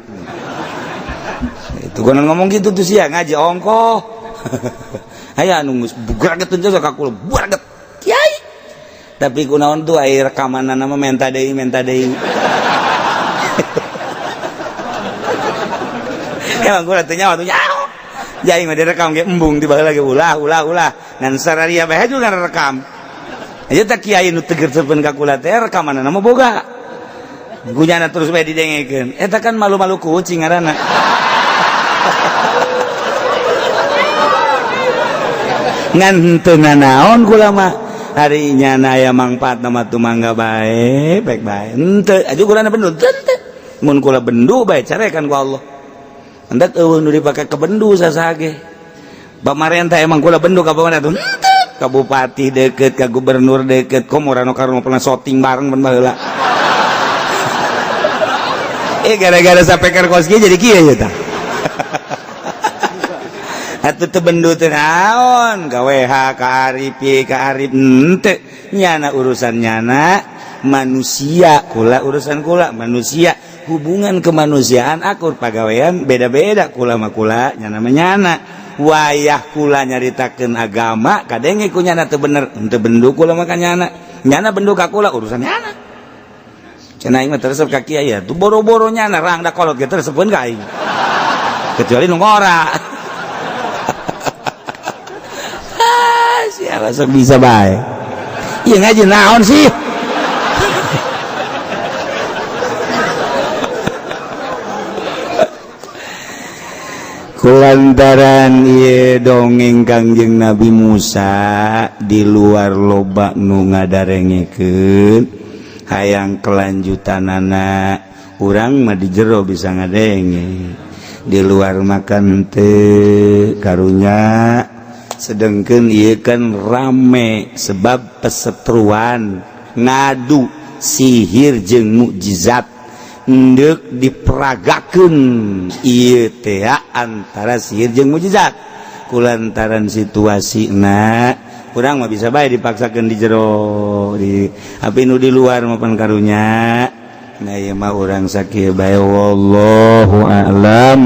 Itu konon ngomong gitu tuh sia ngaji ongkoh. Aya anu geus bugraget teh ka kula bugraget. Kiai. Tapi kunaon tuh aya rekamanna mah menta deui menta deui. Emang kula teh nyawa tuh nyaho. Jadi mah direkam ge embung di baheula ge ulah ulah ulah ngan sararia bae juga rekam. Aja teh kiai nu teger sepen ka kula teh rekamanna mah boga. Gunyana terus bae didengekeun. Eta kan malu-malu kucing ngaranna. Ngan teu nanaon kula mah. Ari nyana aya mangfaatna mah tumangga bae, baik bae. Henteu aju kulana bendu teu. Mun kula bendu bae carekan ku Allah. Hendak eueuh nu dipake ke bendu sasage. Pamarentah emang kula bendu ka pamarentah henteu. Ka bupati deket, ka gubernur deket, komo Rano Karno pernah syuting bareng mun baheula. Gara-gara sapeker kos kieu jadi kieu ya tah. Atuh teu bendu teh naon, ka WH, ka Arif, ka Arif henteu. Nyana urusan nyana manusia, kula urusan kula manusia. Hubungan kemanusiaan akur pagawean beda-beda kula mah kula nyana mah nyana. Wayah kula nyaritakeun agama kadenge ku nyana teu bener henteu bendu kula mah ka nyana. Nyana bendu ka kula urusan nyana. Cenah aing mah teresep ka kiai ya tuh boro-boro nyana rangda kolot ge teresepeun ka aing. Kecuali nu ngora. Ah, siapa sok bisa bae. Ieu ngaji naon sih? Kulantaran ieu dongeng Kangjeng Nabi Musa di luar loba nu ngadarengekeun hayang kelanjutanana urang mah di jero bisa ngadenge di luar makan teu karunya sedengkeun ieu kan rame sebab pesetruan ngadu sihir jeung mukjizat ndek diperagakeun ieu teh antara sihir jeung mukjizat kulantaran situasina urang mah bisa bae dipaksakeun di jero di tapi nu di luar mah pan karunya nah ieu mah urang sakieu bae wallahu a'lam.